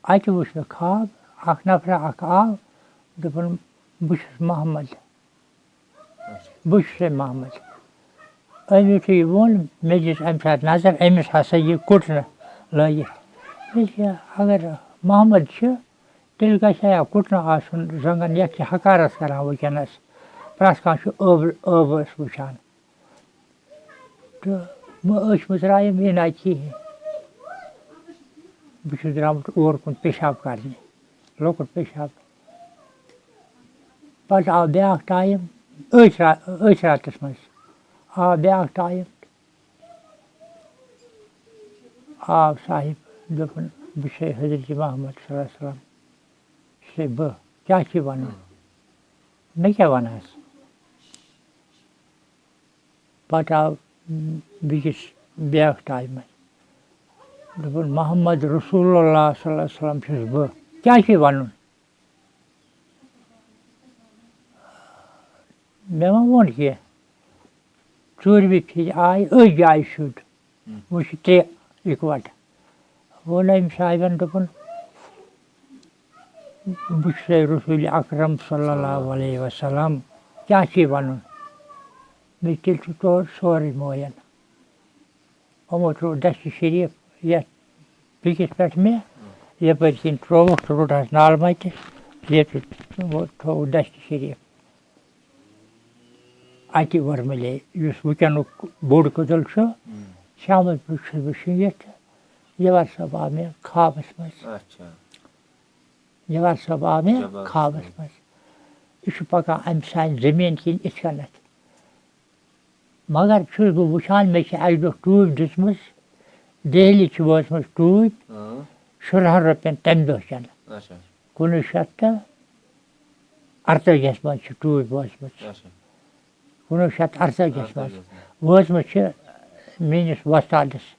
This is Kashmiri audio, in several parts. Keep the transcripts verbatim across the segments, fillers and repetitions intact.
اَتہِ وٕچھ مےٚ خواب، اَکھ نفرا اَکھ آو، دوٚپُن، "بہٕ چھُس محمد، بہٕ چھُسے محمد۔" أمۍ یُتھُے یہِ ووٚن، مےٚ دِژ اَمہِ ساتہٕ نظر، أمِس ہسا یہِ کُٹنہٕ لٲگِتھ۔ مےٚ دوٚپ، "اگر محمد چھِ، تیٚلہِ گژھِ ہا کُٹنہٕ آسُن زنٛگن، یَتھ چھِ حقارت کران وٕنکیٚنَس، پرٛٮ۪تھ کانٛہہ چھُ ٲبہٕ، ٲبہٕ ٲس وٕچھان۔" تہٕ وۄنۍ أچھ مٕژرایم یہِ نہٕ اَتہِ کِہیٖنۍ۔ بہٕ چھُس درٛامُت اورٕ کُن پیشاب کرنہِ، لۄکُٹ پیشاب۔ پَتہٕ آو بیٛاکھ ٹایم أتھۍ را-، أتھۍ راتَس منٛز آو بیٛاکھ ٹایم۔ آو صاحب، دوٚپُن، "بہٕ چھُسے حضرت محمد صلی اللہ علیہ وسلم، چھُسے بہٕ، کیٛاہ چھُے وَنُن؟ مےٚ کیٛاہ وَنہَس؟" پَتہٕ آو بیٚکِس بیٛاکھ ٹایمَس۔ دوٚپُن، "محمد رسول اللہ صلی اللہ علیہ وسلم چھُس بہٕ۔ کیٛاہ چھُے وَنُن؟" مےٚ ما ووٚن کینٛہہ۔ ژوٗرمہِ پھِرِ آے أتھۍ جایہِ سیوٚد۔ وۄنۍ چھِ ترٛےٚ اِکوَٹہٕ۔ ووٚن أمۍ صاحبَن، دوٚپُن، "بہٕ چھُسَے رسول اکرم صلی اللہ علیہ وسلم، کیٛاہ چھُے وَنُن؟" مےٚ تیٚلہِ چھُ تورٕ سورُے مولن۔ یِمو ترٛوو دستہِ شریٖف یَتھ بیٚکِس پٮ۪ٹھ مےٚ، یَپٲرۍ کِنۍ ترٛووُکھ تہٕ روٚٹہَس نالہٕ مَتہِ، یَتھ تھووُکھ دستہِ شریٖف۔ اَتہِ ؤرمٕلے، یُس وٕنکیٚنُک بوٚڑ کٔدٕل چھُ، ہُم۔ شامَس چھُس بہٕ شِنگِتھ تہٕ یَوَر صٲب آو مےٚ خوابَس منٛز۔ اچھا۔ یَوَر صٲب آو مےٚ جبار خوابَس صٲب۔ منٛز۔ یہِ چھُ پَکان اَمہِ سانہِ زٔمیٖن کِنۍ یِتھ کَنَتھ۔ مگر چھُس بہٕ وٕچھان، مےٚ چھِ اَکہِ دۄہ ٹوٗپۍ دِژمٕژ، دہلی چھِ وٲژمٕژ ٹوٗپۍ اۭں۔ شُرہَن رۄپیَن تَمہِ دۄہ چَنہٕ۔ اچھا۔ کُنوُہ شیٚتھ تہٕ اَرتٲجِہَس منٛز چھِ ٹوٗپۍ وٲژمٕژ۔ اچھا۔ کُنوُہ شیٚتھ اَرتٲجِہَس منٛز اَرتٲجِہَس منٛز۔ وٲژمٕژ چھِ میٛٲنِس وۄستادَس،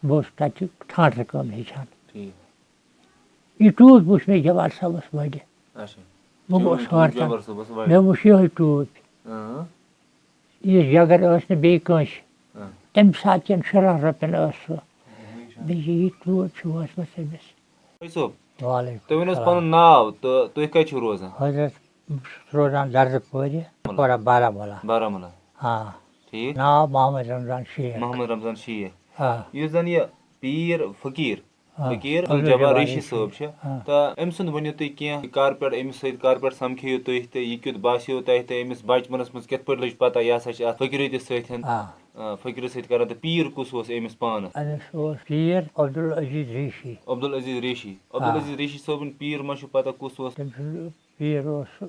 بہٕ اوسُس تَتہِ ٹھانٛڈرٕ کٲم ہیٚچھان۔ ٹھیٖک۔ یہِ ٹوٗپۍ وٕچھ مےٚ جبار صٲبَس وٲلِتھ۔ اچھا۔ بہٕ گوٚوُس حٲران۔ جبار صٲبَس وٲلِتھ۔ مےٚ وٕچھ یِہوٚے ٹوٗپۍ۔ اۭں۔ یہِ جگر ٲس نہٕ بیٚیہِ کٲنٛسہِ۔ اۭں۔ تَمہِ ساتہٕ کٮ۪ن شُراہ رۄپیَن ٲس سُہ۔ بیٚیہِ یہِ ٹوٗپۍ چھِ وٲژمٕژ أمِس۔ صٲب، وعلیکم تُہۍ ؤنِو حظ السلام۔ پَنُن ناو تہٕ تُہۍ کَتہِ چھِو روزان؟ حضرت، بہٕ چھُس روزان درزٕ پورِ، بارہمولہ۔ بارہمولہ۔ آ۔ ٹھیٖک۔ ناو محمد رمضان شیخ۔ محمد رمضان شیخ۔ آ۔ یُس زَن یہِ پیٖر فقیٖر، آ۔ فقیٖر عبدالجبار عبدالجبار ریشی ریشی۔ صٲب چھِ، آ۔ تہٕ أمۍ سُنٛد ؤنِو تُہۍ کینٛہہ، کَر پٮ۪ٹھ أمِس سۭتۍ کَر پٮ۪ٹھ سَمکھیو تُہۍ تہٕ یہِ کیُتھ باسیو تۄہہِ تہٕ أمِس بَچپَنَس منٛز کِتھ پٲٹھۍ لٔج پَتہ یہِ ہسا چھِ اَتھ فقیٖرِ تہِ سۭتۍ؟ آ۔ آ، فقیٖرِ سۭتۍ کَران تہٕ پیٖر کُس اوس أمِس پانَس؟ أمِس اوس پیٖر عبدالعزیز ریشی۔ عبدالعزیز ریشی۔ آ۔ عبدالعزیز ریشی صٲبُن پیٖر ما چھُ پَتہ کُس اوس؟ تٔمۍ سُنٛد پیٖر اوس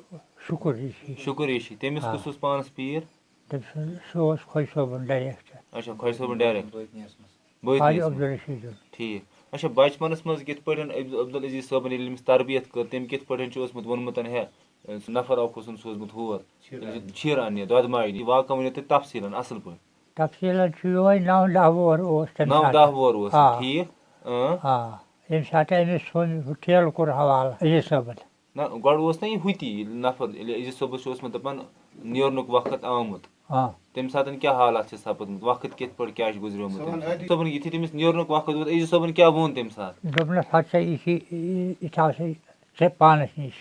شُکُر ریشی۔ شُکُر ریشی۔ تٔمِس آ۔ کُس اوس پانَس پیٖر؟ تٔمۍ سُنٛد، سُہ اوس خۄجہِ صٲبُن ڈایریکٹر۔ اچھا، خۄجہِ صٲبُن ڈایریکٹر۔ بٲطنِیَس منٛز۔ بٲطنِیَس قاضی منٛز۔ عبدالرشیٖدُن۔ ٹھیٖک۔ اچھا، بَچپَنَس منٛز کِتھ پٲٹھۍ عبد-، عبدالعزیز صٲبَن ییٚلہِ أمِس تربیت کٔر، تٔمۍ کِتھ پٲٹھۍ چھُ اوسمُت ووٚنمُت ہے، سُہ نفر اَکھ اوسُن سوٗزمُت ہور، شیٖر اَننہِ۔ شیٖر اَننہِ، دۄدٕ ماجہِ۔ یہِ واقعہٕ ؤنِو تُہۍ تفصیٖلاً اَصٕل پٲٹھۍ۔ تفصیٖلاً چھُ یِہوٚے نَو دَہ وُہُر اوس تَمہِ نَو دَہ ساتہٕ۔ وُہُر اوس، آ۔ ٹھیٖک۔ اۭں۔ آ۔ ییٚمہِ ساتہٕ أمِس سُنٛد ہُہ ٹھیلہٕ کوٚر حوالہٕ عزیز صٲبَن۔ نہ، گۄڈٕ اوس نہ یہِ ہُتی، ییٚلہِ نفر، ییٚلہِ عزیز صٲبَس چھُ اوسمُت دَپان، نیرنُک وقت آمُت۔ آ۔ تَمہِ ساتہٕ کیٛاہ حالات چھِ سَپٕدمٕژ؟ وقت کِتھ پٲٹھۍ کیٛاہ چھُ گُزریومُت تَمہِ ساتہٕ؟ صٲبَن یُتھُے تٔمِس نیرنُک وقت ووت، عزیز صٲبَن کیٛاہ ووٚن تَمہِ ساتہٕ؟ دوٚپنَس، "ہَتہٕ سا، یہِ چھِ، یہِ، یہِ تھاو سا ژےٚ پانَس نِش۔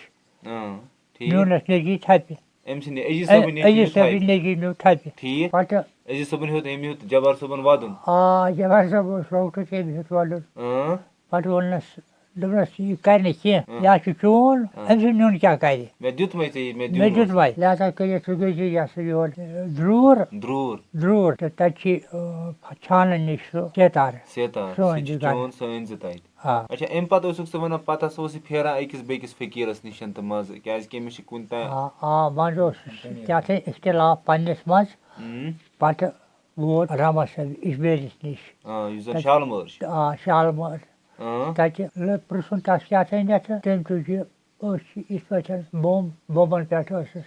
اۭں، ٹھیٖک۔ میونَس نِش یہِ ژھَپہِ۔" أمۍ سٕنٛدِ عزیز اے، صٲبٕنۍ نِش عزیز نیوٗ صٲبٕنۍ تھَپہِ۔ نِش نیوٗ تھَپہِ۔ ٹھیٖک۔ پَتہٕ عزیز صٲبُن ہیوٚت، أمۍ ہیوٚت جبار صٲبُن وَدُن۔ آ، جبار صٲب اوس لۄکٹُے، تٔمۍ ہیوٚت وَدُن۔ اۭں۔ پَتہٕ ووٚننَس، دوٚپنَس، "یہِ کَرِ نہٕ کینٛہہ، آ۔ یہِ ہا چھُ چون، آ۔ أمۍ سُنٛد نیُن کیٛاہ کَرِ؟" مےٚ دیُتمَے ژےٚ یہِ، مےٚ دیُن مےٚ اوس۔ دیُتمَے۔ لہذا کٔرِتھ سُہ گٔژھۍ یہِ ہسا یور، درٛوٗر۔ درٛوٗر۔ درٛوٗر۔ تہٕ تَتہِ چھِ، آ، چھانَن نِش سُہ سیتار۔ سیتار۔ سُہ سُہ أنۍ چھُ زِ گَرٕ۔ چون، سُہ أنۍ زِ تَتہِ۔ آ۔ اچھا، اَمہِ پَتہٕ اوسُکھ ژٕ وَنان، پَتہٕ ہسا اوس یہِ پھیران أکِس بیٚکِس فقیٖرَس نِش تہٕ منٛزٕ، کیٛازِکہِ أمِس چھِ کُنہِ تام آ، آ، منٛزٕ اوس کیٛاہ تام اختلاف پنٛنِس منٛز۔ اۭں۔ پَتہٕ ووت رحمان صٲب اِجمیرِس نِش۔ آ، یُس زَن تَتہِ شالمٲر چھُ۔ آ، شالمٲر۔ اۭں۔ تَتہِ لٔ-، پرٛژھُن تَس کیٛاہ تام یَتھ، تٔمۍ تُج یہِ، أچھ چھِ یِتھ پٲٹھۍ بۄم، بۄمَن پٮ۪ٹھ ٲسٕس،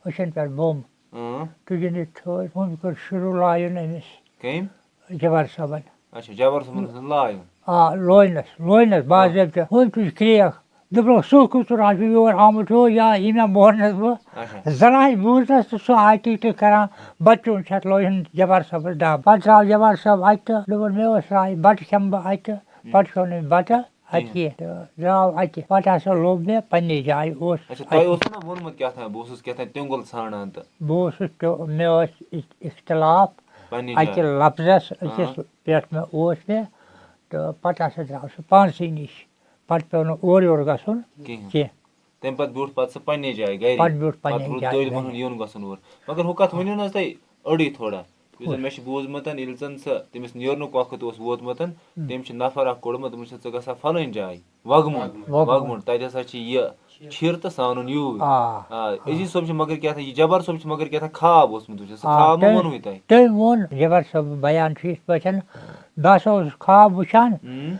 أچھَن پٮ۪ٹھ بۄم۔ اۭں۔ تُجِن یہِ تھٲج، ہُم کٔر شروٗع لایُن أمِس۔ کٔمۍ؟ جبار صٲبَن۔ اچھا، جبار صٲبَن ٲسٕن لایُن۔ آ، لوینَس، لوینَس، آ۔ باضٲبطہٕ۔ ہُم تُج کرٛیکھ۔ دوٚپُن، "سُہ کُس ژٕ چھُکھ یور آمُت ہیوٗ یا یہِ مےٚ مورنَس بہٕ؟" اچھا۔ زَنانہِ بوٗزنَس تہٕ سُہ آیہِ تُج تُج کَران، بَتہٕ چوٚن چھِ اَتھ لویہِ ہُنٛد جبار صٲبَس دَب۔ پَتہٕ درٛاو جبار صٲب اَتہِ تہٕ دوٚپُن، "مےٚ اوس راے، بَتہٕ کھٮ۪مہٕ بہٕ اَتہِ۔" پَتہٕ کھیوٚو نہٕ أمۍ بَتہٕ۔ اَتہِ کِہیٖنۍ۔ کینٛہہ تہٕ درٛاو اَتہِ۔ پَتہٕ ہَسا لوٚب مےٚ پنٛنہِ جایہِ، اوس اچھا، تۄہہِ اوسوٕ نا ووٚنمُت کیٛاہ تام، بہٕ اوسُس کیٛاہ تام تیوٚنٛگُل ژھانٛڈان تہٕ بہٕ اوسُس تہِ، مےٚ ٲسۍ اِخ-، اِختِلاف پنٛنہِ اَکہِ جایہِ۔ لفظس آ۔ أکِس پٮ۪ٹھ مےٚ اوس مےٚ، تہٕ پَتہٕ ہَسا درٛاو سُہ پانسٕے نِش۔ پَتہٕ پیوٚو نہٕ اورٕ یورٕ گژھُن کِہیٖنۍ۔ کینٛہہ۔ تَمہِ پَتہٕ بیوٗٹھ پَتہٕ سُہ پنٛنہِ جایہِ گَرِ۔ پَتہٕ بیوٗٹھ پَتہٕ پنٛنہِ روٗد جایہِ تٔتھۍ گَرِ۔ وَنُن یُن گژھُن اورٕ۔ مگر ہُہ کَتھ ؤنِو نہ حظ تُہۍ أڑٕے تھوڑا۔ یُس زَن مےٚ چھُ بوٗزمُت، ییٚلہِ زَن سُہ تٔمِس نیرنُک وقت اوس ووتمُت، ہُم۔ تٔمِس چھُ نفر اَکھ کوٚڑمُت، دوٚپمُت چھُ، "ژٕ گژھ سا فلٲنۍ جایہِ، وَگمُنٛڈ، وَگمُنٛڈ۔ وَگمُنٛڈ، تَتہِ ہسا چھِ یہِ چھِر تہٕ سانُن یوٗر۔" آ، آ، آ۔ عزیز صٲب چھُ مگر کیٛاہ تھا، یہِ جبار صٲب چھُ مگر کیٛاہ تھا خواب اوسمُت وٕچھان، سُہ آ، خواب مہ تٔمۍ، ووٚنوُے تۄہہِ؟ تٔمۍ ووٚن، جبار صٲب بیان چھُ یِتھ پٲٹھۍ، بہٕ ہسا اوسُس خواب وٕچھان، ہُم۔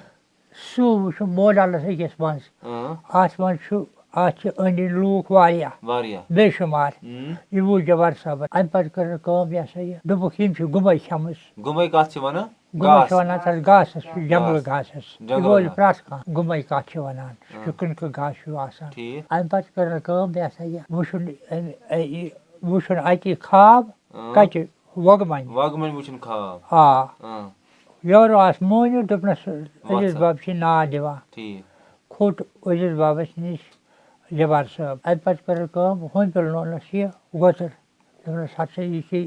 سُہ وٕچھُن موڈَلَس أکِس منٛز۔ اۭں۔ اَتھ منٛز چھُ، اَتھ چھِ أنٛدۍ أنٛدۍ لوٗکھ واریاہ۔ واریاہ۔ بے شُمار۔ اۭں۔ یہِ وُچھ جبار صٲبَن۔ اَمہِ پَتہٕ کٔر نہٕ کٲم، یہِ ہسا یہِ۔ دوٚپُکھ، یِم چھِ گُمَے کھٮ۪مٕژ۔ گُمَے کَتھ چھِ وَنان؟ گُمَے چھِ گاسہٕ۔ وَنان تَتھ گاسَس، چھُ جنٛگلہٕ گاسہٕ۔ گاسَس۔ یہِ جنٛگلہٕ بوزِ گاسہٕ۔ پرٛٮ۪تھ کانٛہہ، گُمَے کَتھ چھِ وَنان۔ سُہ چھُ اۭں۔ کٕنکہٕ گاسہٕ ہیوٗ آسان۔ ٹھیٖک۔ اَمہِ پَتہٕ کٔر نہٕ کٲم، یہِ ہسا یہِ۔ وٕچھُن أمۍ، اَ، یہِ وٕچھُن اَتی خواب، اۭں۔ کَتہِ؟ وۄگمَنہِ۔ وۄگمَنہِ وٕچھُن خواب۔ آ۔ اۭں۔ یورٕ آس مٲنِو، دوٚپنَس، عزیز وَژھ۔ بَب چھِ ناد دِوان۔ ٹھیٖک۔ کھوٚت عزیز بَبَس نِش جبار صٲب۔ اَمہِ پَتہٕ کٔر کٲم، ہُمۍ پیوٚل نونَس یہِ گۄژٕر۔ دوٚپنَس، "ہَتہٕ سا، یہِ چھِ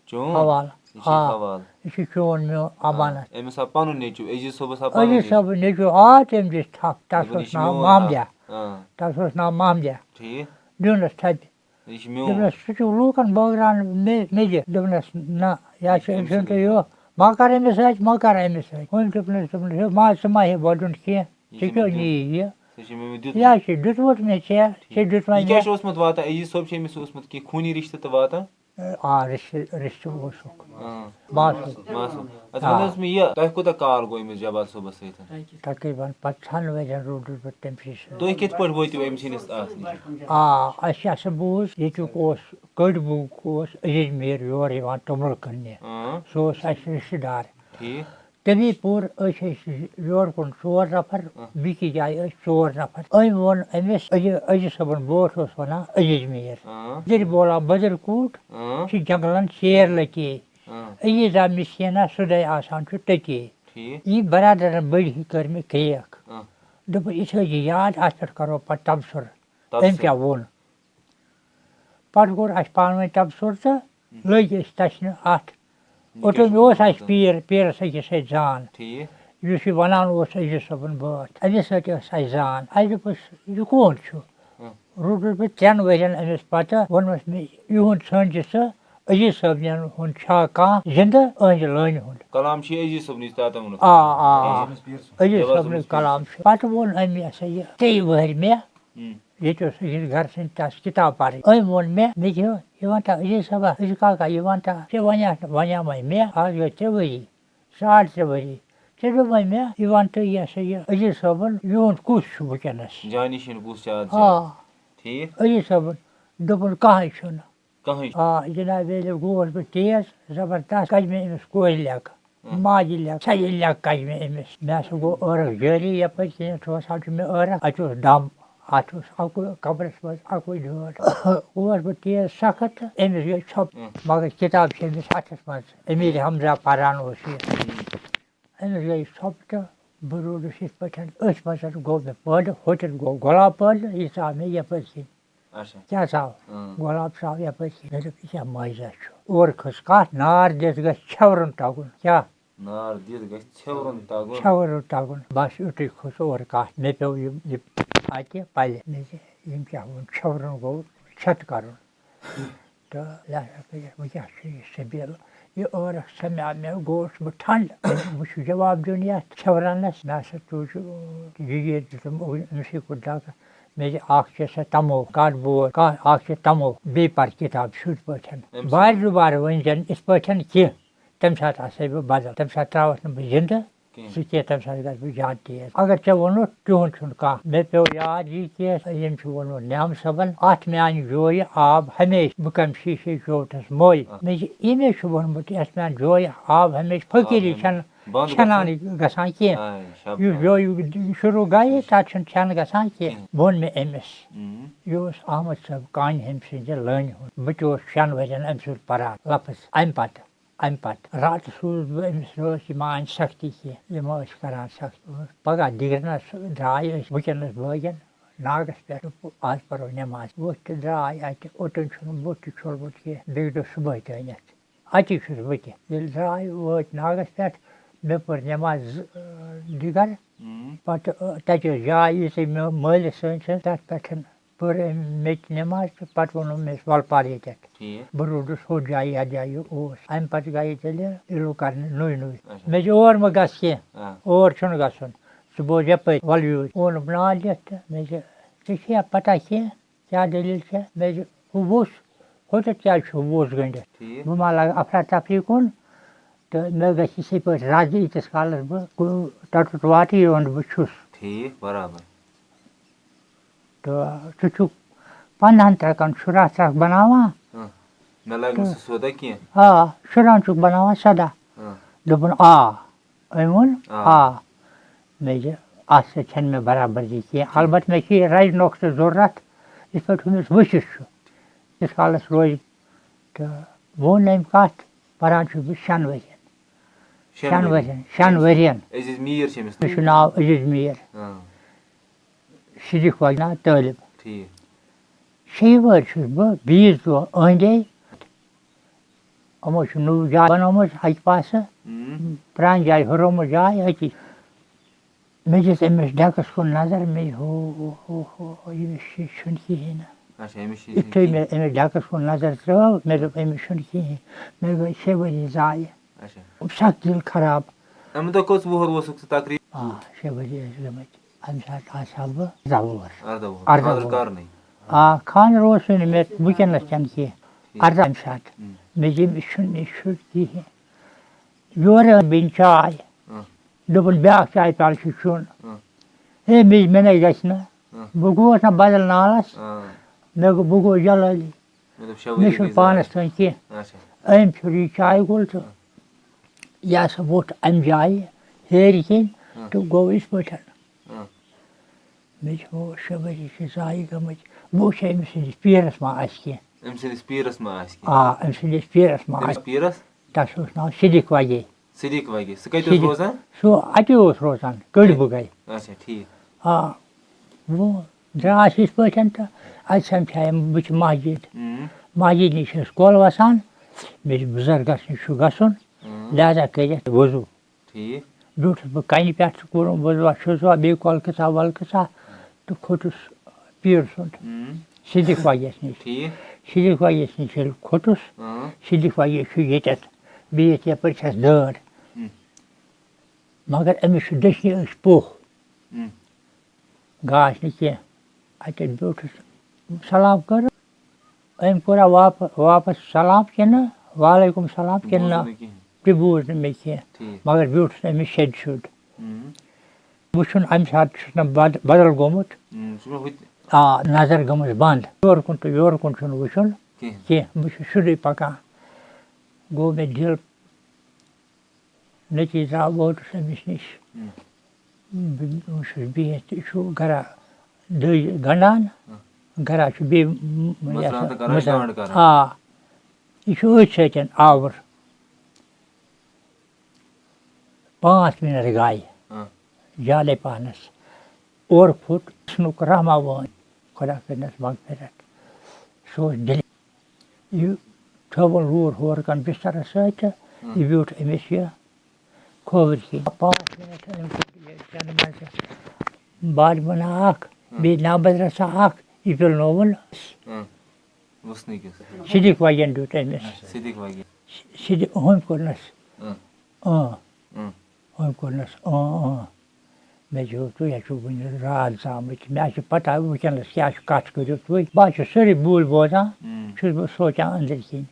چون؟ حوالہٕ۔ یہِ چھِ آ۔ حوالہٕ۔ یہِ چھِ چون میون آ۔ اَمانَت۔" أمِس آو پَنُن نیٚچوٗ، عزیز صٲبَس آو پَنُن عزیز نیٚچوٗ۔ صٲبُن نیٚچوٗ آو، تٔمۍ دِژ تھَپھ۔ تَس دوٚپُن، "یہِ اوس چھِ ناو میون محمدیا۔" حق۔ آ۔ تَس اوس ناو محمدیا۔ ٹھیٖک۔ دیُنَس تھَپہِ۔ یہِ چھِ میون۔ دوٚپنَس، "سُہ چھُ لوٗکَن بٲگراونہٕ مے-، میٚجہِ۔" دوٚپنَس، "نہ، یہِ ہا یہِ چھُ چھِ أمۍ أمۍ سُنٛد سٕنٛدٕے۔" تہٕ یہِ، ما کَر أمِس سۭتۍ، ما کَر أمِس سۭتۍ۔ ہُمۍ دوٚپنَس، دوٚپنَس، "ہے، ما، ژٕ ما ہے بَڑُن کینٛہہ، یہِ ژےٚ چھِ کیٛاہ مےٚ دیُت۔ نِیہِ یہِ؟" ژےٚ چھِ مےٚ دیُتمُت۔ یہِ ہا چھِ دیُتمُت مےٚ ژےٚ، ٹھیٖک۔ ژےٚ دیُت وۄنۍ یہِ کیٛاہ مےٚ۔ چھُ اوسمُت واتان؟ عزیز صٲب چھِ أمِس اوسمُت کینٛہہ خوٗنی رِشتہٕ تہٕ واتان؟ آ، رِشتہٕ، رِشتہٕ اوسُکھ۔ آ۔ ماسُک۔ ماسُک۔ اچھا، آ۔ وَن حظ مےٚ یہِ، تۄہہِ کوٗتاہ کال گوٚو أمِس جبار صٲبَس سۭتۍ؟ تقریٖباً پنٛژاہَن ؤرِین روٗدُس بہٕ تٔمۍ سٕے سۭتۍ۔ تُہۍ کِتھ پٲٹھۍ وٲتِو أمۍ سٕنٛدِس اَتھ نِش؟ آ، اَسہِ ہسا بوٗز، ییٚتیُک اوس کٔٹۍ بوٗ اوس عزیز میٖر یور یِوان توٚمُل کٕننہِ۔ آ۔ سُہ اوس اَسہِ رِشتہٕ دار۔ ٹھیٖک۔ تٔمی پوٚر، أسۍ ٲسۍ یورٕ کُن ژور نفر، آ۔ بیٚکِس جایہِ ٲسۍ ژور نفر۔ أمۍ ووٚن أمِس، عزیز، عزیز صٲبُن بوٹھ اوس وَنان عزیز میٖر۔ آ۔ دِر بولا بدر کوٗٹ آ۔ چھِ جنگلن شیر لٔکی۔ آ۔ عزیزا مسکیٖنا سُدے آسان چھُ تٔتی۔ ٹھیٖک۔ یہِ برادرن بٔڑۍ ہی کٔر مےٚ کرٛیک۔ آ۔ دوٚپُن، یہِ تھٲیزِ یاد، اَتھ پٮ۪ٹھ کرو پتہٕ تبصرٕ۔ تبصرٕ۔ أمۍ کیٛاہ ووٚن؟ پتہٕ کوٚر اَسہِ پانہٕ ؤنۍ تبصرٕ تہٕ لٔگۍ أسۍ تَشنہِ اَتھ۔ یہِ اوٚتام کیٛاہ چھُ اوس ووٚنمُت اَسہِ تۄہہِ؟ پیٖر، پیٖرَس أکِس سۭتۍ زان۔ ٹھیٖک۔ یُس یہِ وَنان اوس عزیز صٲبُن بٲتھ، أمِس سۭتۍ ٲس اَسہِ زان۔ اَسہِ دوٚپُس، یہِ کون چھُ؟ ہُم۔ روٗدُس بہٕ ترٛٮ۪ن ؤرِین أمِس پَتہٕ، ووٚنمَس مےٚ، یِہُنٛد ژھٲنٛڈزِ ژٕ عزیز صٲبنٮ۪ن ہُنٛد چھا کانٛہہ زِندٕ أہٕنٛدِ لٲنہِ ہُنٛد؟ کلام چھُ عزیز صٲبنٕے تَتھ ووٚنمُت۔ آ، آ، آ۔ عزیز عزیز صٲبنٕے صٲبنٕے کلام چھُ۔ پَتہٕ ووٚن أمۍ یہِ ہسا یہِ ترٛیٚیہِ وٕہٕرۍ مےٚ، ہُم۔ ییٚتہِ اوس أکِس گرٕ سٕنٛدِ تَس کِتاب پَرٕنۍ۔ أمۍ ووٚن مےٚ، مےٚ چھِ، یہِ وَن تہٕ عزیز صٲبا، عزیز کاکا، یہِ وَن تہٕ، ژےٚ وَنیٛاکھ نہٕ، وَنیٛامَے مےٚ، آز گٔے ترٛےٚ ؤری، ساڑ ترٛےٚ ؤری۔ ژےٚ دوٚپمَے مےٚ، یہِ وَن تہٕ یہِ ہسا یہِ عزیز صٲبُن یِہُنٛد کُس چھُ وٕنکیٚنَس؟ جانشیٖن کُس چھُ آز؟ آ۔ ٹھیٖک۔ عزیز صٲبُن دوٚپُن، کٕہٕنۍ چھُنہٕ۔ کٕہٕنۍ؟ آ، جناب، ییٚلہِ گوس بہٕ تیز زبردست، کَجہِ مےٚ أمِس کورِ لیٚکہٕ، اۭں۔ ماجہِ لیٚکہٕ، سَجہِ لیٚکہٕ کَجہِ مےٚ أمِس۔ مےٚ ہسا گوٚو عٲرَق جٲری یَپٲرۍ کِنۍ، ژٕ وَسان چھُ مےٚ عٲرَق۔ اَتہِ اوس دَم، اَتھ اوس اَکُے قبرَس منٛز اَکُے ڈٲر۔ گوس بہٕ تیز سخت تہٕ أمِس گٔے ژھۄپہٕ، اۭں۔ مگر کِتاب چھِ أمِس اَتھَس منٛز، أمیٖر حمزہ پَران اوس یہِ۔ اۭں۔ أمِس گٔے ژھۄپہٕ تہٕ بہٕ روٗدُس یِتھ پٲٹھۍ۔ أتھۍ منٛز گوٚو مےٚ پٲدٕ، ہوٚتٮ۪تھ گوٚو گۄلاب پٲدٕ، یہِ ژاو مےٚ یَپٲرۍ کِنۍ۔ اچھا۔ کیٛاہ ژاو؟ اۭں۔ گۄلاب ژاو یَپٲرۍ کِنۍ۔ مےٚ دوٚپ، یہِ کیٛاہ مٲجا چھُ؟ اورٕ کھٔژ کَتھ، نار دِتھ گژھِ ژھٮ۪ورُن تَگُن۔ کیٛاہ؟ نار دِتھ گژھِ ژھٮ۪ورُن تَگُن۔ ژھٮ۪ورُن تَگُن۔ بَس یُتُے کھوٚت اورٕ کَتھ۔ مےٚ پیوٚو یہِ، یہِ اَتہِ پَلہِ۔ مےٚ دوٚپ، یِم کیٛاہ ووٚن، ژھٮ۪ورُن گوٚو ژھٮ۪تہٕ کَرُن۔ تہٕ لہذا کٔرِتھ وۄنۍ کیٛاہ چھُ یہِ سبیٖل؟ یہِ عٲرَق سَمیو مےٚ، گوس بہٕ ٹھنٛڈ۔ وۄنۍ چھُ جواب دیُن یَتھ ژھٮ۪ورَنَس۔ مےٚ ہسا تُج یہِ ییٚتہِ دیُتُم أمۍ، أمۍ سٕے کوٚر دَکہٕ۔ مےٚ چھِ اَکھ چھِ سۄ تَموکھ، کَٹھ بوز، کانٛہہ اَکھ چھِ تَموکھ، بیٚیہِ پَر کِتاب سیوٚد پٲٹھۍ۔ أمۍ سٕے۔ بارِ دُبارٕ ؤنۍ زٮ۪ن یِتھ پٲٹھۍ کینٛہہ، تَمہِ ساتہٕ آسَے بہٕ بدل، تَمہِ ساتہٕ ترٛاوَتھ نہٕ بہٕ زِندٕ۔ کینٛہہ۔ سُہ کینٛہہ، تَمہِ ساتہٕ گژھٕ بہٕ زیادٕ تیز۔ اگر ژےٚ ووٚنُتھ، تِہُنٛد چھُنہٕ کانٛہہ۔ مےٚ پیوٚو یاد یہِ کینٛہہ، ییٚمۍ چھُ ووٚنمُت نعم صٲبَن، اَتھ میٛانہِ جویہِ آب ہمیشہِ، بہٕ کَمہِ شیٖشے چوٹھَس موے۔ آ۔ مےٚ چھِ، ییٚمۍ چھُ ووٚنمُت، یَتھ میٛانہِ جویہِ آب ہمیشہِ، آب فقیٖری ہمیشہِ۔ چھَنہٕ بنٛد چھَنان گژھان۔ گژھان کینٛہہ۔ آ، شب یُس کَران۔ جویہِ شروٗع گٔیہِ، تَتھ چھُنہٕ چھَنہٕ گژھان کینٛہہ۔ کینٛہہ۔ ووٚن مےٚ أمِس۔ اۭں۔ یہِ اوس احمد صٲب کانہِ ہیٚمہِ سٕنٛزِ لٲنہِ ہُنٛد۔ بہٕ تہِ اوسُس شٮ۪ن ؤرِین أمۍ سُنٛد پَران لفظ اَمہِ پَتہٕ۔ اَمہِ پَتہٕ راتَس سوٗزُس بہٕ أمِس، یہِ ٲس یہِ مانہِ سختی کینٛہہ، یِم ٲسۍ کَران سختی۔ پَگاہ دِگرَنَس درٛاے أسۍ وٕنکٮ۪نَس بٲگٮ۪ن ناگَس پٮ۪ٹھ، آز پَرو نٮ۪ماز۔ وۄتھ تہٕ درٛاے اَتہِ، اوٚتَن چھُنہٕ بُتھ تہِ چھوٚلمُت کینٛہہ، بیٚکہِ دۄہ صُبحٲے تانٮ۪تھ۔ اَتی چھُس بہٕ تہِ۔ ییٚلہِ درٛاے وٲتۍ ناگَس پٮ۪ٹھ، مےٚ پٔر نٮ۪ماز زٕ، آ، دِگر۔ ہُم۔ پَتہٕ، آ، تَتہِ ٲس جاے، یُتھُے مےٚ مٲلِس سۭتۍ چھَس، تَتھ پٮ۪ٹھ پٔر أمۍ مےٚ تہِ نٮ۪ماز تہٕ پَتہٕ ووٚنُن مےٚ، "وَلہٕ پَر ییٚتٮ۪تھ۔" ٹھیٖک۔ بہٕ روٗدُس ہُتھ جایہِ، یَتھ جایہِ یہِ اوس۔ اَمہِ پَتہٕ گٔیے تیٚلہِ یہِ لوٗکھ کَرنہِ نُے نُے۔ اچھا۔ مےٚ چھِ اور مہٕ گژھ کینٛہہ، آ۔ اور چھُنہٕ گژھُن۔ ژٕ بوز یَپٲرۍ، وَلہٕ یوٗرۍ۔ ووٚنُکھ ناو لیکھ تہٕ مےٚ چھِ، ژےٚ چھےٚ پَتہ کینٛہہ؟ کیٛاہ دٔلیٖل چھےٚ؟ مےٚ چھُ، ہُہ ووٚژھ، ہوٚتَتھ کیٛازِ چھُ ووٚژھ گٔنٛڈِتھ؟ ٹھیٖک۔ بہٕ ما لَگہٕ اَفرا تفری کُن؟ تہٕ مےٚ گژھِ یِتھَے پٲٹھۍ رَزٕ، ییٖتِس کالَس بہٕ کُ-، توٚتَتھ واتہٕ، یہِ وَنہٕ بہٕ چھُس۔ ٹھیٖک، برابر۔ تہٕ ژٕ چھُکھ پنٛدہَن ترٛکَن شُراہ ترٛکھ بَناوان۔ ہاں، مےٚ لَگہِ نہٕ تہٕ سُہ سودا کینٛہہ۔ آ، شُرہَن چھُکھ بَناوان سَداہ۔ ہاں۔ دوٚپُن، آ۔ أمۍ ووٚن، آ۔ آ۔ مےٚ چھِ اَتھ سۭتۍ چھَنہٕ مےٚ برابردی کینٛہہ۔ البتہ مےٚ چھِ یہِ رَزِ نۄقطہٕ ضروٗرت، یِتھ پٲٹھۍ ہُمِس وٕچھِتھ چھُ۔ ییٖتِس کالَس روزِ۔ تہٕ ووٚن أمۍ کَتھ، پَران چھُس بہٕ شٮ۪ن ؤرِین۔ شٮ۪ن شٮ۪ن ؤرِین۔ ؤرِین، شٮ۪ن ؤرِین۔ عزیز میٖر چھِ أمِس مےٚ چھُ ناو۔ ناو عزیز میٖر۔ آ۔ صدیق وَگنا طٲلب۔ ٹھیٖک۔ شیٚیہِ وٕہٕرۍ چھُس بہٕ بیٚیِس دۄہ أنٛدۍ أنٛدۍ۔ یِمو چھُ نٔو جاے بَنٲومٕژ اَکہِ پاسہٕ، اۭں۔ پرٛانہِ جایہِ ہُرٲومٕژ جاے أتی۔ مےٚ دِژ أمِس ڈٮ۪کَس کُن نظر، مےٚ ہو، ہو، ہو، ہو، ییٚمِس یہِ چھُنہٕ کِہیٖنۍ نہٕ۔ اچھا، أمِس چھُ یہِ یُتھُے چھُنہٕ مےٚ أمِس ڈٮ۪کَس کُن نظر ترٛٲو، مےٚ دوٚپ، أمِس چھُنہٕ کِہیٖنۍ۔ مےٚ گٔے شےٚ ؤری ضایع۔ اچھا۔ سخ دِل خراب۔ اَمہِ دۄہ کٔژ وُہُر اوسُکھ ژٕ تقریٖباً؟ آ، شےٚ ؤری ٲسۍ گٔمٕتۍ۔ اَمہِ ساتہٕ آسہٕ ہا بہٕ اَرداہ وُہُر۔ اَرداہ وُہُر۔ اَرداہ خانٛدر وُہُر۔ کَرنٕے۔ آ، خانٛدر اوس نہٕ مےٚ وٕنکیٚنَس تہِ نہٕ کینٛہہ۔ ٹھیٖک۔ اَرداہ اَمہِ ساتہٕ۔ اۭں۔ مےٚ ییٚمِس چھُنہٕ، یہِ چھُنہٕ کِہیٖنۍ۔ یورٕ أنۍ بیٚنہِ چاے۔ اۭں۔ دوٚپُن، "بیٛاکھ چاے پیٛالہٕ چھُ چیوٚن۔" اۭں۔ ہے، مےٚ، مےٚ نَے گژھِ نہٕ۔ اۭں۔ بہٕ گوس نہ بدل نالَس۔ اۭں۔ مےٚ گوٚو، بہٕ گوس جلٲلی۔ مےٚ دوٚپ، شےٚ ؤری مےٚ چھُنہٕ گٔے پانَس ضایع۔ تام کینٛہہ۔ اچھا۔ أمۍ پھیُر یہِ چایہِ کُل تہٕ اۭں۔ یہِ ہسا ووٚتھ اَمہِ جایہِ ہیٚرِ کِنۍ اۭں۔ تہٕ گوٚو یِتھ پٲٹھۍ۔ اۭں۔ مےٚ چھِ ہُہ شےٚ ؤری چھِ ضایع گٔمٕتۍ۔ بہٕ وٕچھِ أمۍ سٕنٛدِس پیٖرَس ما آسہِ کینٛہہ۔ أمۍ سٕنٛدِس پیٖرَس ما آسہِ کینٛہہ؟ آ، أمۍ سٕنٛدِس پیٖرَس ما أمِس آسہِ۔ پیٖرَس؟ تَس اوس ناو صدیق وگے۔ صدیق وگے۔ سُہ کَتہِ اوس صدیق۔ روزان؟ سُہ اَتی اوس روزان، کٔڑۍ بُگے۔ اچھا، ٹھیٖک۔ آ، وۄنۍ درٛاس یِتھ پٲٹھۍ تہٕ اَتہِ سَمکھیٛایم بہٕ چھِ مسجد۔ اۭں۔ مسجد نِش چھِ أسۍ کۄل وَسان، مےٚ چھِ بُزرگَس نِش چھُ گژھُن، اۭں۔ لہذا کٔرِتھ وضوٗ۔ ٹھیٖک۔ بیوٗٹھُس بہٕ کَنہِ پٮ۪ٹھ تہٕ کوٚرُم وضوٗ، چھُس وۄنۍ بیٚیہِ کۄلہٕ کۭژاہ وۄلہٕ کۭژاہ تہٕ کھوٚتُس پیٖر سُنٛد اۭں۔ صدیق وگیَس نِش۔ ٹھیٖک۔ صدیق وگیَس نِش ییٚلہِ کھوٚتُس، اۭں۔ صدیق وگے چھُ ییٚتٮ۪تھ، بیٚیہِ یَتھ یَپٲرۍ چھَس دٲر۔ اۭں۔ مگر أمِس چھُ دٔچھنہِ أچھ پوٚہ۔ اۭں۔ گاش نہٕ کینٛہہ۔ اَتہِ بیوٗٹھُس، سلام کٔر۔ أمۍ کوٚرا واپ-، واپس سلام کِنہٕ وعلیکم سلام کِنہٕ نہ؟ بوٗز نہٕ کِہیٖنۍ۔ تہِ بوٗز نہٕ مےٚ کینٛہہ۔ ٹھیٖک۔ مگر بیوٗٹھُس أمِس سیٚدِ سیوٚد۔ اۭں۔ وٕچھُن اَمہِ ساتہٕ چھُس نہٕ بد-، بدل گوٚمُت۔ اۭں، سُہ چھُ مےٚ ہُتہِ۔ آ، نظر گٔمٕژ بنٛد۔ یورٕ کُن تہٕ یورٕ کُن چھُنہٕ وٕچھُن کینٛہہ۔ کینٛہہ۔ بہٕ چھُس سیوٚدُے پکان۔ گوٚو مےٚ دِل نٔتیٖجہٕ درٛاو، ووتُس أمِس نِش۔ اۭں۔ بہٕ، بہٕ چھُس بِہِتھ، یہِ چھُ گرا دٔج گنٛڈان، اۭں۔ گرا چھُ بیٚیہِ م-، م-، یہِ ہسا، مٕژران تہٕ کران، مٕژران۔ کانٛڈ کران۔ آ، یہِ چھُ أتھۍ سۭتۍ آوُر۔ پانٛژھ مِنٹ گٔے۔ اۭں۔ زیادَے پَہنَس۔ اورٕ پھُٹ حُسنُک رحمہ وٲنۍ، خۄدا کٔرِنَس مغفرت۔ سُہ اوس دِلہِ۔ یہِ تھٲوٕن روٗر ہورٕ کَن بِستَرَس سۭتۍ تہٕ ہُم۔ یہِ بیوٗٹھ أمِس یہِ کھووٕرۍ کِنۍ۔ پانٛژھ مِنَٹ أمۍ کوٚر یہِ چَنہٕ منٛزٕ بادمُنا اَکھ، ہُم۔ بیٚیہِ نابَد رَژھا اَکھ، یہِ پیوٚلنووُن۔ ہُم۔ وُسنہٕ کِس۔ صدیق وَگٮ۪ن دیُت أمِس۔ اچھا۔ صدیق وَگٮ۪ن۔ صدیق، ہُمۍ کوٚرنَس۔ ہُم۔ اۭں۔ ہُم۔ ہُمۍ کوٚرنَس اۭں، اۭں۔ مےٚ چھُ، تُہۍ حظ چھِو وٕنہِ راتھ زامٕتۍ، مےٚ حظ چھِ پَتہ وٕنکٮ۪نَس کیٛاہ چھُ کَتھ کٔرِو تُہۍ۔ بہٕ حظ چھُس سٲرٕے بوٗلۍ بوزان، اۭں۔ چھُس بہٕ سونٛچان أنٛدٕرۍ کِنۍ۔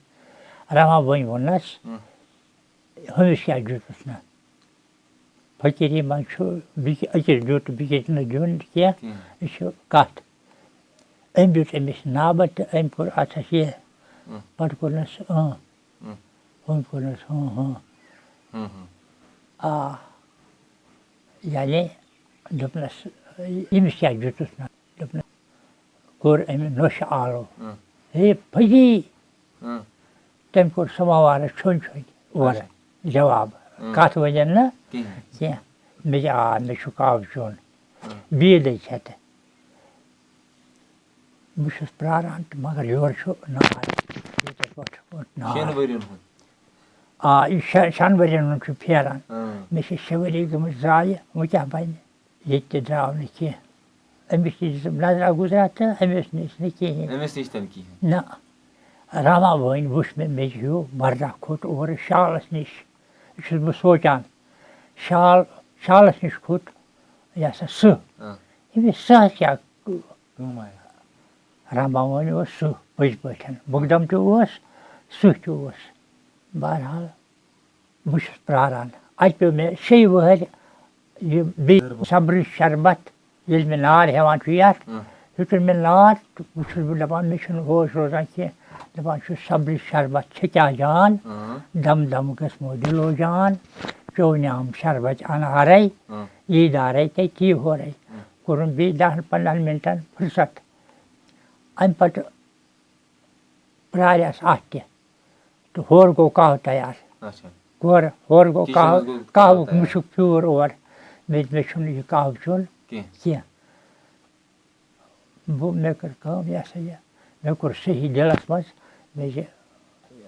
رَما بٔنۍ ووٚننَس، اۭں۔ ہُمِس کیٛاہ دیُتُس نہٕ؟ فقیٖری منٛز چھُ بیٚکہِ أکِس دیُت، بیٚکِس نہٕ دیُن کینٛہہ، کینٛہہ۔ یہِ چھُ کَتھ۔ أمۍ دیُت أمِس نابَد تہٕ أمۍ کوٚر اَتھَس یہِ، اۭں۔ پَتہٕ کوٚرنَس اۭں۔ اۭں۔ ہُمۍ کوٚرنَس ہُہ، ہُہ۔ ہُہ، ہُہ۔ آ، یعنی دوٚپنَس، ییٚمِس کیٛاہ دیُتُس نہ؟ دوٚپنَس، کوٚر أمۍ نوٚشہِ آلو۔ اۭں۔ ہے، پھٔجی! اۭں۔ تٔمۍ کوٚر سماوارَس چھوٚنۍ چھوٚنۍ۔ اورٕ اچھا۔ جواب۔ اۭں۔ کَتھ ؤنِن نہٕ کِہیٖنۍ۔ کینٛہہ۔ مےٚ چھِ، آ، مےٚ چھُ کَہوٕ چیوٚن۔ اۭں۔ بیٚیہِ دٔج چھےٚ تہٕ۔ بہٕ چھُس پرٛاران تہٕ مگر یورٕ چھُ نار۔ ییٚتہِ پٮ۪ٹھ ووٚتھ نار۔ شٮ۪ن ؤرِین ہُنٛد۔ آ، یہِ شےٚ، شٮ۪ن ؤرِین ہُنٛد چھُ پھیران۔ اۭں۔ مےٚ چھِ شےٚ ؤری گٔمٕتۍ ضایع، وۄنۍ کیٛاہ بَنہِ؟ ییٚتہِ تہِ درٛاو نہٕ کینٛہہ۔ أمِس نِش دِژٕم نظرا گُزرا تہٕ أمِس نِش نہٕ کِہیٖنۍ۔ أمِس نِش تہِ نہٕ کِہیٖنۍ۔ نہ۔ رما وٲنۍ وٕچھ مےٚ، مےٚ چھِ ہیوٗ مردہ کھوٚت اورٕ شالَس نِش۔ یہِ چھُس بہٕ سونٛچان، شال، شالَس نِش کھوٚت یہِ ہسا سٕہہ۔ آ۔ أمِس سٕہَس کیٛاہ کٲم آیہِ؟ رما وٲنۍ اوس سٕہہ پٔزۍ پٲٹھۍ۔ مُقدم تہِ اوس، سٕہہ تہِ اوس۔ بہرحال، بہٕ چھُس پرٛاران۔ اَتہِ پیوٚو مےٚ شیٚیہِ وٕہٕرۍ یہِ بیٚیہِ صبرٕچ شربت، ییٚلہِ مےٚ نار ہٮ۪وان چھُ یَتھ، اۭں۔ ہیوٚتُن مےٚ نار تہٕ وۄنۍ چھُس بہٕ دَپان، مےٚ چھُنہٕ ہوش روزان کینٛہہ۔ دَپان چھُس، صبرٕچ شربت چھِ کیٛاہ جان، اۭں۔ دم دم گژھمو دِلو جان، چیوٚو نیام شربت انارَے، اۭں۔ یی دارَے تَے تی ہورَے۔ اۭں۔ کوٚرُن بیٚیہِ دَہَن پنٛدہَن مِنٹَن فرصت۔ اَمہِ پَتہٕ پرٛاریس اَتھ تہِ۔ تہٕ ہورٕ گوٚو قہوٕ تیار۔ اچھا۔ ہورٕ، ہورٕ گوٚو کِچنس قہوٕ، گوٚو قہوٕ قہوُک تیار۔ مُشُک پھیوٗر اور۔ مےٚ، مےٚ چھُنہٕ یہِ قہوٕ چیوٚن کینٛہہ۔ کینٛہہ۔ بہٕ، مےٚ کٔر کٲم، یہِ ہسا یہِ، مےٚ کوٚر صحیح دِلس منٛز، مےٚ چھِ،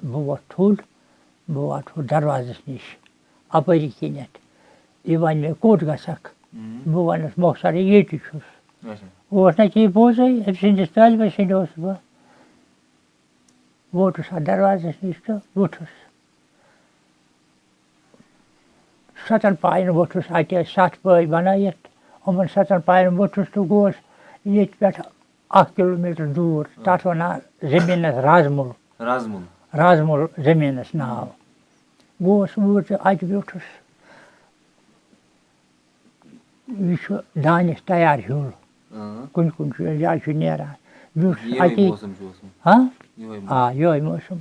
بہٕ وۄتھٕ تھوٚد، بہٕ واتہٕ ہُتھ دروازس نِش، اَپٲری کِنٮ۪تھ۔ یہِ وَنہِ مےٚ، کوٚت گژھکھ؟ اۭں۔ بہٕ وَنس، مۄخصرے، ییٚتی چھُس۔ اچھا۔ اوس نہ کینٛہہ پوٚزُے، أمۍ سٕنٛدِس طٲلبہٕ سٕنٛدِ اوسُس بہٕ۔ ووتُس اَتھ دروازَس نِش تہٕ ووٚتھُس۔ سَتَن پایَن ووٚتھُس، اَتہِ ٲسۍ سَتھ پٲے بَنٲیِتھ۔ یِمَن سَتَن پایَن ووٚتھُس تہٕ گوس ییٚتہِ پٮ۪ٹھ اَکھ کِلوٗ میٖٹر دوٗر، تَتھ وَنان زٔمیٖنَس رازمُل۔ رازمُل۔ رازمُل زٔمیٖنَس ناو۔ گوس اوٗرۍ تہٕ اَتہِ بیوٗٹھُس۔ یہِ چھُ دانٮ۪س تیار ہیوٚل۔ اۭں۔ کُنہِ کُنہِ چھُ، جایہِ چھُ نیران۔ بیوٗٹھُس یِہوٚے اَتی۔ موسم چھُ اوسمُت۔ ہاں؟ یِہوٚے موسم۔ آ، یِہوٚے موسم۔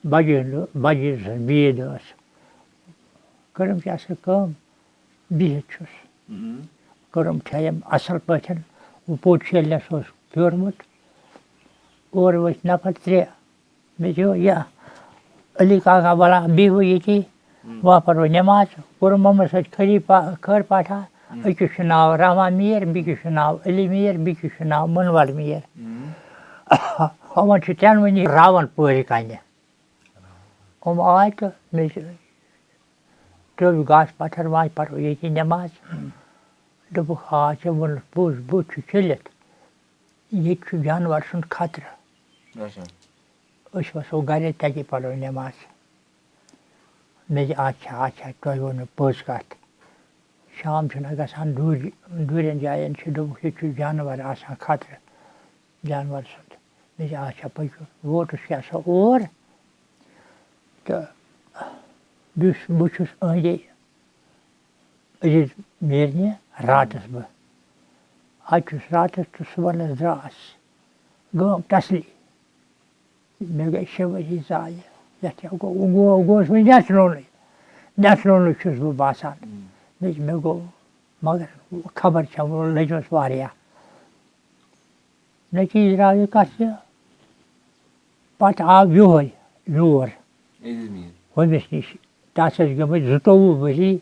بَجہِ، بَجہِ یُس زَن بیٖد ٲس۔ کٔرٕم کیٛاہ سا کٲم، بِہِتھ چھُس۔ اۭں۔ کٔرٕم ٹھیٚیم اَصٕل پٲٹھۍ۔ وۄنۍ پوٚت چھُ ییٚلہِ نَس اوس پھیوٗرمُت، اورٕ ؤتھۍ نَفر ترٛےٚ۔ مےٚ چھُ یہِ علی کاکا وَلان، بِہِو ییٚتی، ہُم۔ وۄنۍ پَرو نٮ۪ماز۔ کوٚرُم یِمَن سۭتۍ خٲلی پا-، خٲر پاٹھا۔ ہُم۔ أکِس چھُ ناو رحمان میٖر، بیٚکِس چھُ ناو علی میٖر، بیٚکِس چھُ ناو مُنوَر میٖر۔ ہُم۔ یِمَن چھُ ترٛٮ۪نؤنی راوَن پورِ کَنہِ۔ یِم آے تہٕ مےٚ چھِ ترٛٲوِو گاسہٕ پَتھر، وۄنۍ پَرو ییٚتی نٮ۪ماز۔ ہُم۔ دوٚپُکھ، آ، ژےٚ ووٚنُتھ پوٚز، بُتھ چھُ چھٔلِتھ۔ ییٚتہِ چھُ جانوَر سُنٛد خطرٕ۔ اچھا۔ أسۍ وَسو گَرے، تَتی پَرو نٮ۪ماز۔ مےٚ چھِ، اچھا، اچھا، تۄہہِ ووٚنوُ پوٚز کَتھ۔ شام چھُنہ گژھان دوٗرِ-، دوٗرٮ۪ن جایَن چھِ، دوٚپُکھ، ییٚتہِ چھُ جانوَر آسان خطرٕ، جانوَر سُنٛد۔ مےٚ چھِ، اچھا، پٔکِو۔ ووتُس کیٛاہ سا اور تہٕ بہٕ چھُس، بہٕ چھُس أنٛدے عزیز میٖرنہِ راتَس بہٕ۔ اَتہِ چھُس راتَس تہٕ صُبحنَس درٛاس۔ گٲم تسلی۔ مےٚ گٔے شےٚ ؤری ضایع۔ یَتھ کیٛاہ گوٚو؟ گوٚو، گوس وۄنۍ نٮ۪تھ نوٚنُے۔ نٮ۪تھ نوٚنُے چھُس بہٕ باسان۔ مےٚ، مےٚ گوٚو، مگر خبر چھےٚ وۄنۍ لٔجمٕژ واریاہ۔ نتیٖجہٕ درٛاو یہِ کَتھ یہِ، پَتہٕ آو یِہوٚے یور۔ عزیز میٖر۔ ہُمِس نِش۔ تَس ٲسۍ گٔمٕتۍ زٕتووُہ ؤری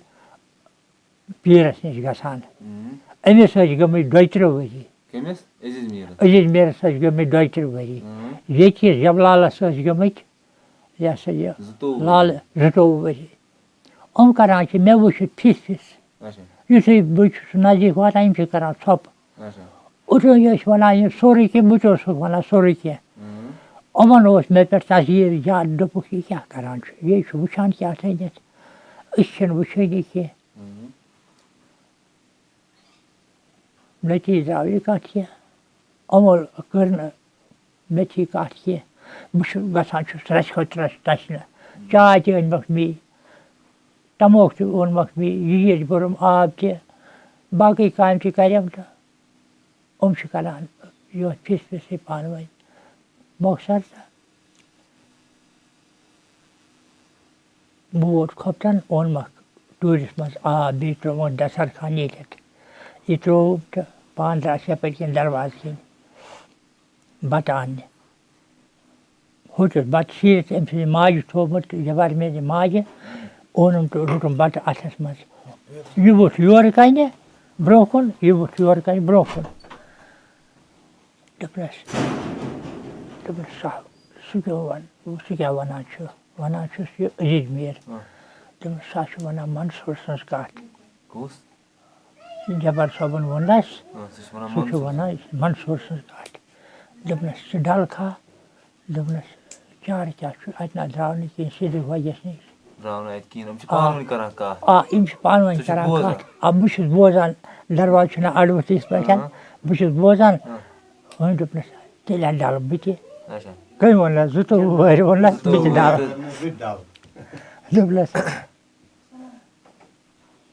پیٖرَس نِش گژھان۔ اۭں۔ أمِس ٲسۍ گٔمٕتۍ دۄیہِ تٕرٛہ ؤری۔ کٔمِس؟ عزیز میٖرَس۔ عزیز میٖرَس ٲسۍ گٔمٕتۍ دۄیہِ تٕرٛہ ؤری۔ اۭں۔ ییٚتہِ کِس جبلالَس ٲسۍ گٔمٕتۍ، یہِ ہسا یہِ، زٕتووُہ۔ لال زٕتووُہ ؤری۔ یِم کران چھِ مےٚ وٕچھِتھ فِس فِس۔ اچھا۔ یُتھُے بہٕ چھُس نزدیٖک واتان، یِم چھِ کران ژھۄپہٕ۔ اچھا۔ اوٚتام ٲسۍ وَنان یِم سورُے کینٛہہ، بہٕ تہِ اوسُکھ وَنان سورُے کینٛہہ۔ اۭں۔ یِمَن اوس مےٚ پٮ۪ٹھ تصویر یاد، دوٚپُکھ، یہِ کیٛاہ کران چھُ؟ یہِ چھُ وٕچھان کیٛاہ تھٲوِتھ؟ أسۍ چھِنہٕ وٕچھٲنی کینٛہہ۔ اۭں۔ نتیٖجہٕ درٛاو یہِ کَتھ کینٛہہ۔ یِمو کٔر نہٕ مےٚ تھی کَتھ کینٛہہ۔ بہٕ چھُس گژھان چھُس رَژھِ کھۄتہٕ رَژھ دَچھنہٕ۔ چاے تہِ أنۍ مَکھ مے، تَموکھ تہِ اوٚن مَکھ مے، یہِ ییٚتہِ بوٚرُم آب تہِ، باقٕے کامہِ تہِ کَرٮ۪م تہٕ یِم چھِ کَران یوت فِس فِسٕے پانہٕ ؤنۍ مۄخصر تہٕ بہٕ ووت کھۄپتَن، اوٚن مَکھ ٹوٗرِس منٛز آب، بیٚیہِ ترٛووُن دَسترخان ییٚتٮ۪تھ۔ یہِ ترٛووُم تہٕ پانہٕ درٛاس یَپٲرۍ کِنۍ دروازٕ کِنۍ بَتہٕ اَننہِ۔ ہوٚتٮ۪تھ بَتہٕ شیٖرِتھ أمۍ سٕنٛزِ ماجہِ تھوٚومُت، جبار محمدِ ماجہِ، اوٚنُم تہٕ روٚٹُم بَتہٕ اَتھَس منٛز۔ یہِ ووٚتھ یورٕ کَنہِ برٛونٛہہ کُن، یہِ ووٚتھ یورٕ کَنہِ برٛونٛہہ کُن۔ دوٚپنَس، دوٚپنَس، "سُہ، سُہ کیٛاہ وَن-، سُہ کیٛاہ وَنان چھُ؟" وَنان چھُس یہِ عزیز میٖر۔ آ۔ دوٚپنَس، "سُہ ہا چھُ وَنان منصوٗر سٕنٛز کَتھ۔" کُس؟ جبار صٲبُن ووٚننَس، آ، سُہ چھُ وَنان سُہ چھُ منصوٗر۔ وَنان منصوٗر سٕنٛز کَتھ۔ دوٚپنَس، "ژٕ ڈَلکھا؟" دوٚپنَس، "چارٕ کیٛاہ چھُ؟ اَتہِ نہ درٛاو نہٕ کینٛہہ، سیٖدھٕے وۄجَس نِش۔" درٛاو نہٕ اَتہِ کِہیٖنۍ، یِم چھِ آ۔ پانہٕ ؤنۍ کَران کَتھ۔ آ، یِم چھِ پانہٕ ؤنۍ ژٕ چھُکھ کَران بوزان؟ کَتھ۔ آ، بہٕ چھُس بوزان، دروازٕ چھُنہٕ اَڈٕ وُتھ یِتھ پٲٹھۍ۔ آ۔ بہٕ چھُس بوزان۔ آ۔ وۄنۍ دوٚپنَس، "تیٚلہِ ہا ڈَلہٕ بہٕ تہِ۔" اچھا۔ کٔمۍ ووٚننَس؟ زٕتووُہ وُہٕرۍ ووٚننَس، بہٕ تہِ زٕتووُہ ڈَلہٕ۔ وُہٕرۍ۔ دوٚپنَس،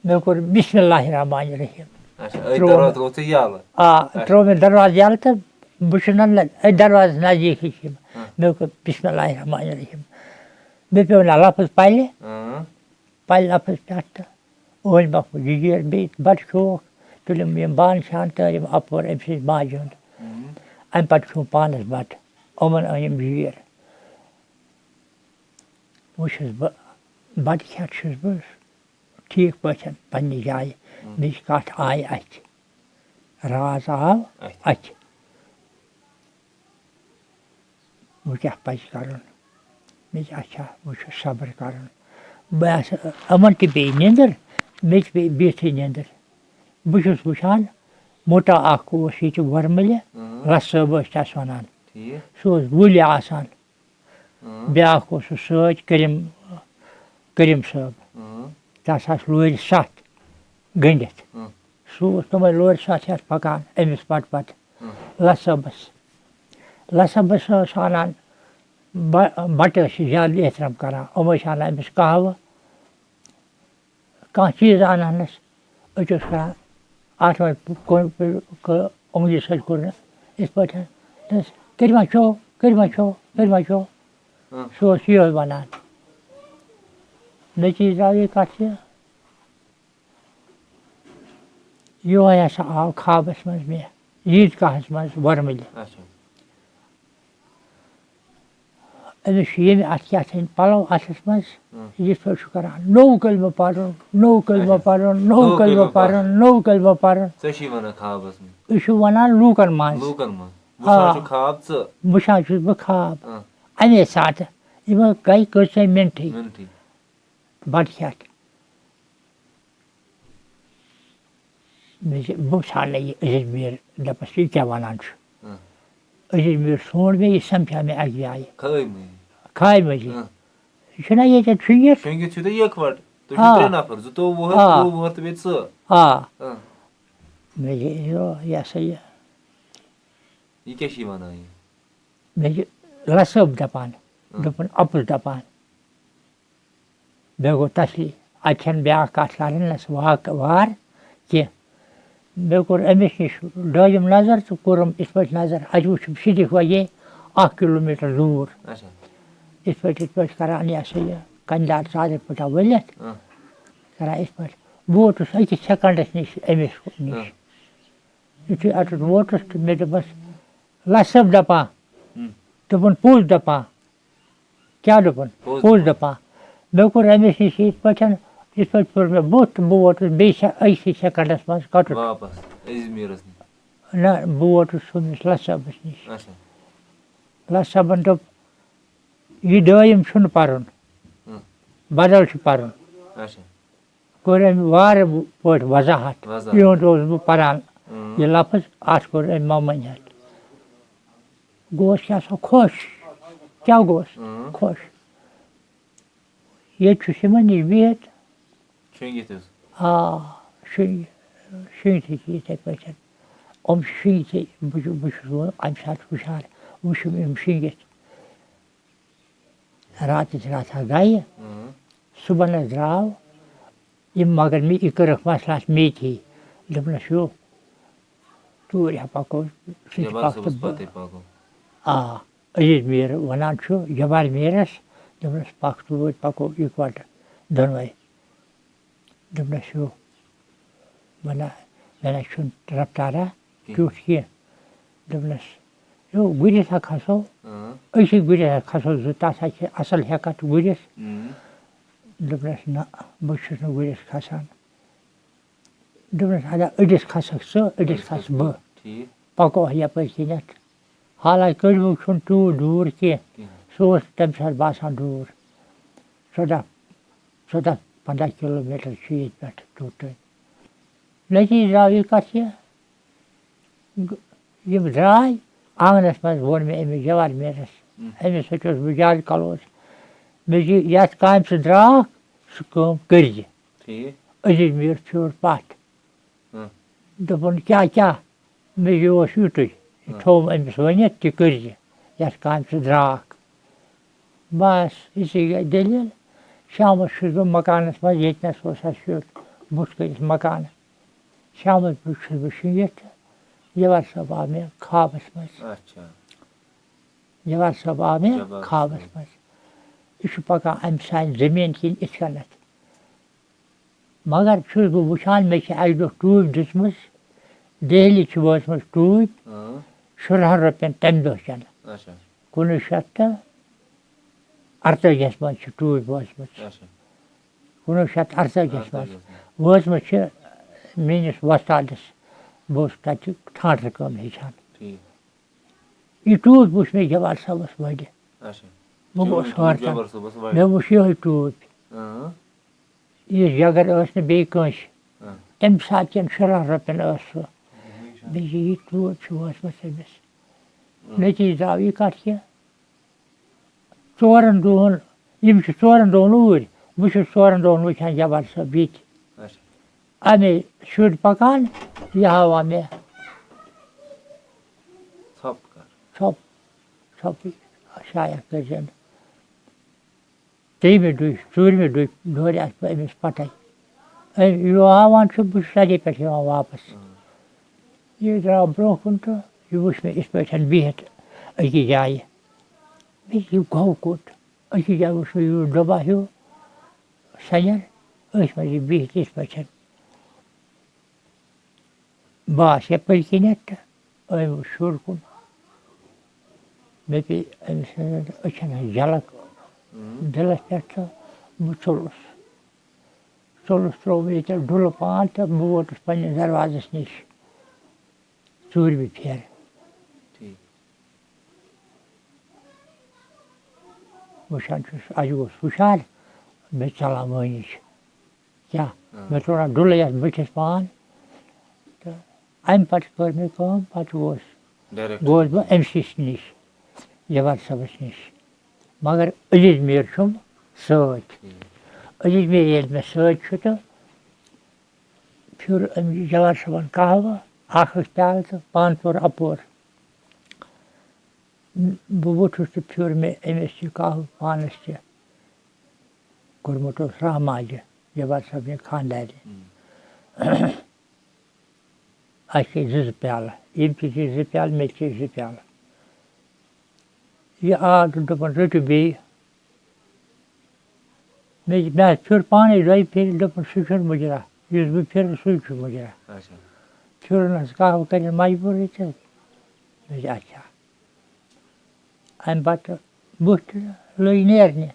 مےٚ کوٚر بسم اللہ الرحمن الرحیم۔ اچھا، أتھۍ ترٛوو دروازٕ مےٚ، ترٛوو ژےٚ یَلہٕ؟ آ، اچھا۔ ترٛوو مےٚ دروازٕ یَلہٕ تہٕ بہٕ چھُس نہ، أتھۍ دروازَس نزدیٖکٕے چھِ یِم۔ ہاں۔ مےٚ کوٚر بسم اللہ الرحمن الرحیم۔ مےٚ پیوٚو نہ لفظ پَلہِ، اۭں۔ پَلہِ لفظ پٮ۪ٹھ تہٕ أنۍ مےٚ ہُہ جِجیٖر بیٚیہِ بَڑٕ شوق۔ تُلِم یِم بانہٕ شانہٕ تٲرِم اَپور أمۍ سٕنٛزِ ماجہِ ہُنٛد۔ اۭں۔ اَمہِ پَتہٕ کھیوٚم پانَس بَتہٕ۔ یِمَن أنِم جِجیٖر۔ وۄنۍ چھُس بہٕ، بَتہٕ کھٮ۪تھ چھُس بہٕ ٹھیٖک پٲٹھۍ پنٛنہِ جایہِ۔ اۭں۔ مےٚ چھِ کَتھ آیہِ اَتھِ۔ راز آو اَتھِ۔ اَتھِ۔ وۄنۍ کیٛاہ پَزِ کَرُن؟ مےٚ چھِ، اچھا، وۄنۍ چھُ صبر کَرُن۔ بہٕ آسہٕ، یِمَن تہِ پیٚیہِ نیٚنٛدٕر، مےٚ تہِ پیٚیہِ بِہتھٕے نیٚنٛدٕر۔ بہٕ چھُس وٕچھان، موٹا اَکھ اوس ییٚتہِ وۄرمٕلہِ، اۭں۔ لَس صٲب ٲسۍ تَس وَنان۔ ٹھیٖک۔ سُہ اوس وُلہِ آسان۔ اۭں۔ بیٛاکھ اوسُس سۭتۍ کریٖم، کریٖم صٲب۔ اۭں۔ تَس آسہٕ لورِ سَتھ گٔنٛڈِتھ۔ اۭں۔ سُہ اوس تِمَے لورِ سَتھ ہٮ۪تھ پَکان أمِس پَتہٕ پَتہٕ۔ اۭں۔ لَس صٲبَس، لَس صٲبَس ٲس اَنان بَ-، بَٹہٕ ٲسۍ زیادٕ احترام کَران۔ یِم ٲسۍ اَنان أمِس قہوٕ۔ کانٛہہ چیٖز اَنہٕ ہَنَس، أسۍ اوس کَران اَتھ منٛز کوٚر، کوٚر، اونٛگجہِ سۭتۍ کوٚر نہٕ یِتھ پٲٹھۍ، دوٚپُس، "کٔرۍ ما کھیوٚو، کٔرۍ ما کھیوٚو، کٔرۍ ما کھیوٚو؟" ہاں۔ سُہ اوس یِہوٚے وَنان۔ نٔتیٖجہٕ درٛاو یہِ کَتھ یہِ، یِہوٚے ہسا آو خوابَس منٛز مےٚ، عیٖد گاہَس منٛز وۄرمٕلہِ۔ اچھا۔ أمِس چھُ ییٚمہِ اَتھٕ کیٛاہ تھانۍ پَلو اَتھَس منٛز، اۭں۔ یِتھ پٲٹھۍ چھُ کَران، نوٚو کلمہٕ پَرُن، نوٚو کلمہٕ اچھا۔ پَرُن، نوٚو نوٚو کلمہٕ کلمہٕ پَرُن، پَرُن۔ نوٚو کلمہٕ پَرُن۔ ژےٚ چھُے وَنان خوابَس منٛز؟ یہِ چھُ وَنان لوٗکَن منٛز۔ لوٗکَن منٛز۔ آ۔ وٕچھان چھُ خواب ژٕ؟ وٕچھان چھُس بہٕ خواب۔ اۭں۔ اَمے ساتہٕ، یِمَن گٔے کٔژتٲنۍ مِنٹٕے۔ مِنٹٕے۔ بَتہٕ کھٮ۪تھ۔ مےٚ چھِ، بہٕ ژھانٛڈٕ یہِ عزیز میٖر، دَپَس، یہِ کیٛاہ وَنان چھُ؟ اۭں۔ عزیز میٖر ژھونٛڈ مےٚ، یہِ سَمکھیٛاو مےٚ اَکہِ جایہِ۔ کھٲے مٔنٛزۍ۔ کھاے مٔنٛزی۔ اۭں۔ یہِ چھُنہ ییٚتٮ۪تھ شۄنٛگِتھ؟ شۄنٛگِتھ چھِو تُہۍ یِکوَٹہٕ۔ تُہۍ چھِو آ۔ ترٛےٚ نفر، زٕتووُہ وُہَر، آ۔ ترٛوٚوُہ وُہَر تہٕ بیٚیہِ ژٕ۔ آ۔ اۭں۔ مےٚ چھِ یہِ، یہِ ہسا یہِ۔ یہِ کیٛاہ چھِ یہِ وَنان یہِ؟ مےٚ چھِ لَسٲب دَپان، اۭں۔ دوٚپُن اَپُز دَپان۔ مےٚ گوٚو تسلی، اَتہِ چھَنہٕ بیٛاکھ کَتھ کَرٕنۍ، نہ سُہ واک-، وار کینٛہہ۔ مےٚ کوٚر أمِس نِش ڈٲلِم نظر تہٕ کوٚرُم یِتھ پٲٹھۍ نظر، اَتہِ وٕچھُم سِدِکھ وَجے اَکھ کِلوٗ میٖٹر دوٗر۔ اچھا۔ یِتھ پٲٹھۍ، یِتھ پٲٹھۍ کَران یہِ ہسا یہِ کَنہِ دار ژادرِ پٲٹھۍ ؤلِتھ، اۭں۔ کَران یِتھ پٲٹھۍ۔ بہٕ ووتُس أکِس سٮ۪کنٛڈَس نِش أمِس نِش۔ اۭں۔ یُتھُے اَتَتھ ووتُس تہٕ مےٚ دوٚپمَس، "لَسہٕ صٲب دَپان؟" اۭں۔ دوٚپُن، "پوٚز دَپان؟" کیٛاہ دوٚپُن؟ پوٚز پوٚز دوٚپُن۔ دَپان۔ مےٚ کوٚر أمِس نِش یِتھ پٲٹھۍ، یِتھ پٲٹھۍ پھیوٚر مےٚ بُتھ تہٕ بہٕ ووتُس بیٚیہِ سے-، أکسٕے سٮ۪کنٛڈَس منٛز کَٹُر۔ واپَس عزیز میٖرَس نِش۔ نہ، بہٕ ووتُس ہُمِس لَس صٲبَس نِش۔ اچھا۔ لَس صٲبَن دوٚپ، "یہِ دٲیِم چھُنہٕ پَرُن، اۭں۔ بدل چھُ پَرُن۔" اچھا۔ کوٚر أمۍ وارٕ پٲٹھۍ وضاحت۔ وضاحت۔ یِہُنٛد اوسُس بہٕ پَران اۭں۔ یہِ لفظ، اَتھ کوٚر أمۍ مَمٲنۍ ہٮ۪تھ۔ گوس کیٛاہ سا خۄش۔ کیٛاہ گوس؟ اۭں۔ خۄش۔ ییٚتہِ چھُس یِمَن نِش بِہِتھ۔ شۄنٛگِتھ حظ؟ آ، شۄنٛگِتھ، شۄنٛگِتھٕے چھِ یِتھَے پٲٹھۍ۔ یِم چھِ شۄنٛگِتھٕے، بہٕ چھُ-، بہٕ چھُس وۄنۍ اَمہِ ساتہٕ ہُشار، وٕچھُم یِم شۄنٛگِتھ۔ راتٕچ راتھا گٔیہِ۔ اۭں۔ صُبحن حظ درٛاو یِم، مگر مےٚ یہِ کٔرٕکھ مسلہٕ اَتھ میٚتھی۔ دوٚپنَس، "یو، توٗرۍ ہا پَکو، سُہ تہِ جبار پَکھ تہٕ صٲبَس بہٕ۔" پَتَے پَکو۔ آ، عزیز میٖر وَنان چھُ جبار میٖرَس، دوٚپنَس، "پَکھ توٗرۍ، پَکو یِکوَٹہٕ دۄنوَے۔" دوٚپنَس، "یو، بہٕ نہ، مےٚ نہ چھُنہٕ رفتارا کینٛہہ۔ تیُتھ کینٛہہ۔" دوٚپنَس، یو گُرِس ہا کھسو، اۭں۔ أسی گُرِس ہا کھسو زٕ، تَس ہا چھِ اَصٕل ہٮ۪کَتھ گُرِس۔ اۭں۔ دوٚپنَس، "نہ، بہٕ چھُس نہٕ گُرِس کھسان۔" دوٚپنَس، "اَدٕ أڑِس کھسَکھ ژٕ، أڑِس کھسہٕ بہٕ۔ ٹھیٖک۔ پَکو یَپٲرۍ کِنٮ۪تھ۔" حالانکہِ کٔڑۍ بوٗگ چھُنہٕ تیوٗت دوٗر کینٛہہ۔ کِہیٖنۍ۔ سُہ اوس تَمہِ ساتہٕ باسان دوٗر۔ ژۄداہ، ژۄداہ، پنٛداہ کِلوٗ میٖٹر چھُ ییٚتہِ پٮ۪ٹھ توٚتام۔ نٔتیٖجہٕ درٛاو یہِ کَتھ یہِ، گ-، یِم درٛاے، آنٛگنَس منٛز ووٚن مےٚ أمِس جوار میٖرَس، اۭں۔ أمِس سۭتۍ اوسُس بہٕ زیادٕ close۔ مےٚ دوٚپ، "یَتھ کامہِ ژٕ درٛاکھ، سُہ کٲم کٔرۍ زِ۔" ٹھیٖک۔ عزیز میٖر پھیوٗر پَتھ۔ اۭں۔ دوٚپُن، "کیٛاہ، کیٛاہ؟" مےٚ یہِ اوس یُتُے، یہِ اۭں۔ تھوٚوُم أمِس ؤنِتھ، "تہِ کٔرۍ زِ، یَتھ کامہِ ژٕ درٛاکھ۔" بَس، یِژٕے گٔے دٔلیٖل۔ شامَس چھُس بہٕ مکانَس منٛز، ییٚتہِ نَس اوس اَسہِ یُتھ بُتھ کٔنِس مکانہٕ۔ شامَس بہٕ چھُس بہٕ شِنٛگِتھ تہٕ یَوَر صٲب آو مےٚ خوابَس منٛز۔ اچھا۔ یَوَر صٲب آو مےٚ جبار خوابَس صٲب۔ منٛز۔ یہِ چھُ پَکان اَمہِ سانہِ زٔمیٖن کِنۍ یِتھ کَنَتھ۔ مگر چھُس بہٕ وٕچھان، مےٚ چھِ اَکہِ دۄہ ٹوٗپۍ دِژمٕژ، دہلی چھِ وٲژمٕژ ٹوٗپۍ اۭں۔ شُرہَن رۄپیَن تَمہِ دۄہ چَنہٕ۔ اچھا۔ کُنوُہ شیٚتھ تہٕ اَرتٲجِیَس منٛز چھِ ٹوٗپۍ وٲژمٕژ۔ اچھا۔ کُنوُہ شیٚتھ اَرتٲجِیَس منٛز اَرتٲجِیَس منٛز۔ وٲژمٕژ چھِ میٛٲنِس وۄستادَس، بہٕ اوسُس تَتہِ ٹھانٛڈرٕ کٲم ہیٚچھان۔ ٹھیٖک۔ یہِ ٹوٗپۍ وٕچھ مےٚ جبار صٲبَس وَڑِ۔ اچھا۔ بہٕ گوٚوُس حٲران۔ جبار صٲبَس وَڑِ۔ مےٚ وٕچھ یِہوٚے ٹوٗپۍ۔ اۭں۔ یہِ جگر ٲس نہٕ بیٚیہِ کٲنٛسہِ۔ اۭں۔ تَمہِ ساتہٕ کٮ۪ن شُرہَن رۄپیَن ٲس سُہ۔ بیٚیہِ یہِ ٹوٗپۍ چھِ وٲژمٕژ أمِس۔ اۭں۔ نٔتیٖجہٕ درٛاو یہِ کَتھ کہِ ژورَن دۄہَن، یِم چھِ ژورَن دۄہَن اوٗرۍ، بہٕ چھُس ژورَن دۄہَن وٕچھان جبار صٲب ییٚتہِ۔ اچھا۔ اَمے شُرۍ پَکان، یہِ ہاوان مےٚ۔ ژھۄپ کر۔ ژھۄپ، ژھۄپٕے شایع کٔرۍزٮ۪ن۔ ترٛیٚیِمہِ دُہۍ، ژوٗرمہِ دُہۍ دورِ اَسہِ پَتہٕ أمِس پَتَے۔ أمۍ یہِ ہاوان چھُ، بہٕ چھُس اَتے پٮ۪ٹھ یِوان واپَس۔ یہِ درٛاو برٛونٛہہ کُن تہٕ یہِ وٕچھ مےٚ یِتھ پٲٹھۍ بِہِتھ أکِس جایہِ۔ مےٚ یہِ گوٚو کوٚت؟ أکِس جایہِ وٕچھ مےٚ یہِ ڈوٚبا ہیوٗ سَنٮ۪ر، أتھۍ منٛز یہِ بِہِتھ یِتھ پٲٹھۍ۔ بہٕ آس یَپٲرۍ کِنٮ۪تھ تہٕ أمۍ وُچھ ہیوٚر کُن۔ مےٚ پیٚیہِ أمۍ سٕنٛدٮ۪ن أچھَن ہٕنٛز جھلک دِلَس پٮ۪ٹھ تہٕ بہٕ ژوٚلُس۔ ژوٚلُس، ترٛوو مےٚ ییٚتٮ۪تھ ڈُلہٕ پان تہٕ بہٕ ووتُس پنٛنِس دروازَس نِش ژوٗرمہِ پھیرٕ۔ ٹھیٖک۔ وٕچھان چھُس، اَتہِ گوٚو ہُشار، مےٚ ژَلان مٲنِج۔ کیٛاہ؟ آ۔ مےٚ ترٛوو نا ڈُلہٕ یَتھ بٕتھِس پان۔ تہٕ اَمہِ پَتہٕ کٔر مےٚ کٲم، پَتہٕ گوس، Direct۔ گوس بہٕ أمۍ سٕے نِش، جبار صٲبَس نِش۔ مگر عزیز میٖر چھُم سۭتۍ۔ ٹھیٖک۔ عزیز میٖر ییٚلہِ مےٚ سۭتۍ چھُ تہٕ پھیُر أمۍ جبار صٲبَن قہوٕ، اَکھ أکۍ پیالہٕ تہٕ پانہٕ پیوٚر اَپور۔ بہٕ ووٚتھُس تہٕ پھیُر مےٚ أمِس یہِ قہوٕ پانَس تہِ۔ کوٚرمُت اوس رحماجہِ، جبار صٲبنہِ خانٛدارِ۔ اَسہِ چے زٕ زٕ پیالہٕ، ییٚمۍ تہِ چے زٕ پیالہٕ، مےٚ تہِ چے زٕ پیالہٕ۔ یہِ آو تہٕ دوٚپُن، "رٔٹِو بیٚیہِ۔" مےٚ، مےٚ پھیُر پانَے دۄیہِ پھِرِ، دوٚپُن، "سُہ چھُنہٕ مُجرا، یُس بہٕ پھِرٕ، سُے چھُ مُجرا۔" اچھا۔ پھیُرنَس قہوٕ کٔرِتھ مجبوٗرٕے تہٕ مےٚ چھِ اچھا۔ اَمہِ پَتہٕ بُتھِ لٔگۍ نیرنہِ۔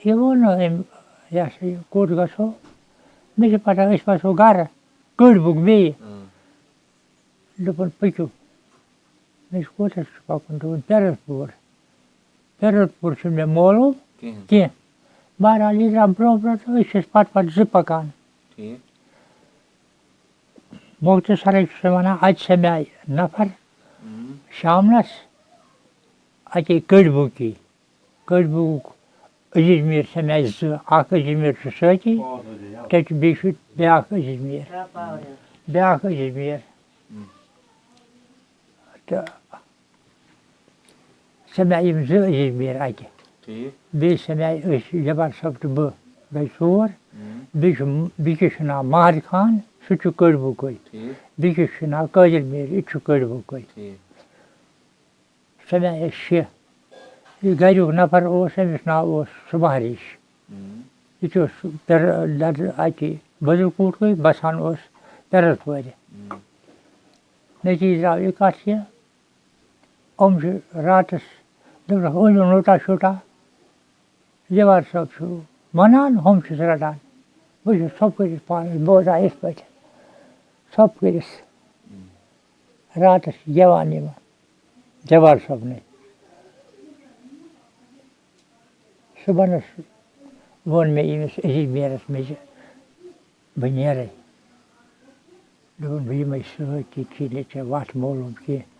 یہِ ووٚن نہٕ أمۍ، یہِ ہسا یہِ، کوٚت گژھو؟ مےٚ چھِ پَتہ، أسۍ وَسو گَرٕ۔ کٔڑۍ بُک بیٚیہِ۔ اۭں۔ دوٚپُن، "پٔکِو۔" مےٚ چھُ کوٚت حظ چھُ پَکُن؟ دوٚپُن، "پیرَتھ پوٗر۔" پیرَتھ پوٗر چھُنہٕ مےٚ معلوٗم کِہیٖنۍ۔ کینٛہہ۔ بہرحال، یہِ درٛاو برٛونٛہہ برٛونٛہہ تہٕ أسۍ چھِ أسۍ پَتہٕ پَتہٕ زٕ پَکان۔ ٹھیٖک۔ مۄختصرے چھُسے وَنان، اَتہِ سَمے نفر اۭں۔ شامنَس اَتے کٔڑۍ بُکی۔ کٔڑۍ بُک عزیز میٖر سَمے زٕ، اَکھ عزیز میٖر چھُ سۭتی، تَتہِ چھُ بیٚیہِ چھُ بیٛاکھ عزیز میٖر، بیٛاکھ عزیز میٖر۔ تہٕ سَمے یِم زٕ عزیز میٖر اَتہِ۔ ٹھیٖک۔ بیٚیہِ سَمے أسۍ جبار صٲب تہٕ بہٕ گٔے ژور۔ اۭں۔ بیٚیہِ چھُ، بیٚکِس چھُ ناو ماہر خان، سُہ تہِ چھُ کٔڑۍ بُکُے۔ ٹھیٖک۔ بیٚکِس چھُ ناو قٲدِر میٖر، یہِ تہِ چھُ کٔڑۍ بُکُے۔ ٹھیٖک۔ سَمے أسۍ شےٚ۔ یہِ گَریُک نفر اوس، أمِس ناو اوس صُبحا ریٖش۔ اۭں۔ یہِ تہِ اوس پٮ۪رٕ-، لَدٕ اَتہِ بٔدٕر کوٗٹکُے، بَسان اوس پٮ۪رَتھ پورِ۔ اۭں۔ نٔتیٖجہٕ درٛاو یہِ کَتھ یہِ، یِم چھِ راتَس، دوٚپنَکھ، "أنِو نوٗٹا شوٗٹا، یَوار صٲب چھُ وَنان، ہُم چھِس رَٹان۔" بہٕ چھُس ژھۄپہٕ کٔرِتھ پانَس بوزان یِتھ پٲٹھۍ، ژھۄپہٕ کٔرِتھ راتَس گٮ۪وان یِوان، یَوار صٲبنٕے۔ صُبحَنَس ووٚن مےٚ ییٚمِس عزیز میٖرَس، مےٚ چھِ، "بہٕ نیرَے۔" دوٚپُن، "بہٕ یِمَے سۭتۍ، ییٚتہِ چھِی نہٕ ژےٚ وَتھ معلوٗم کینٛہہ۔"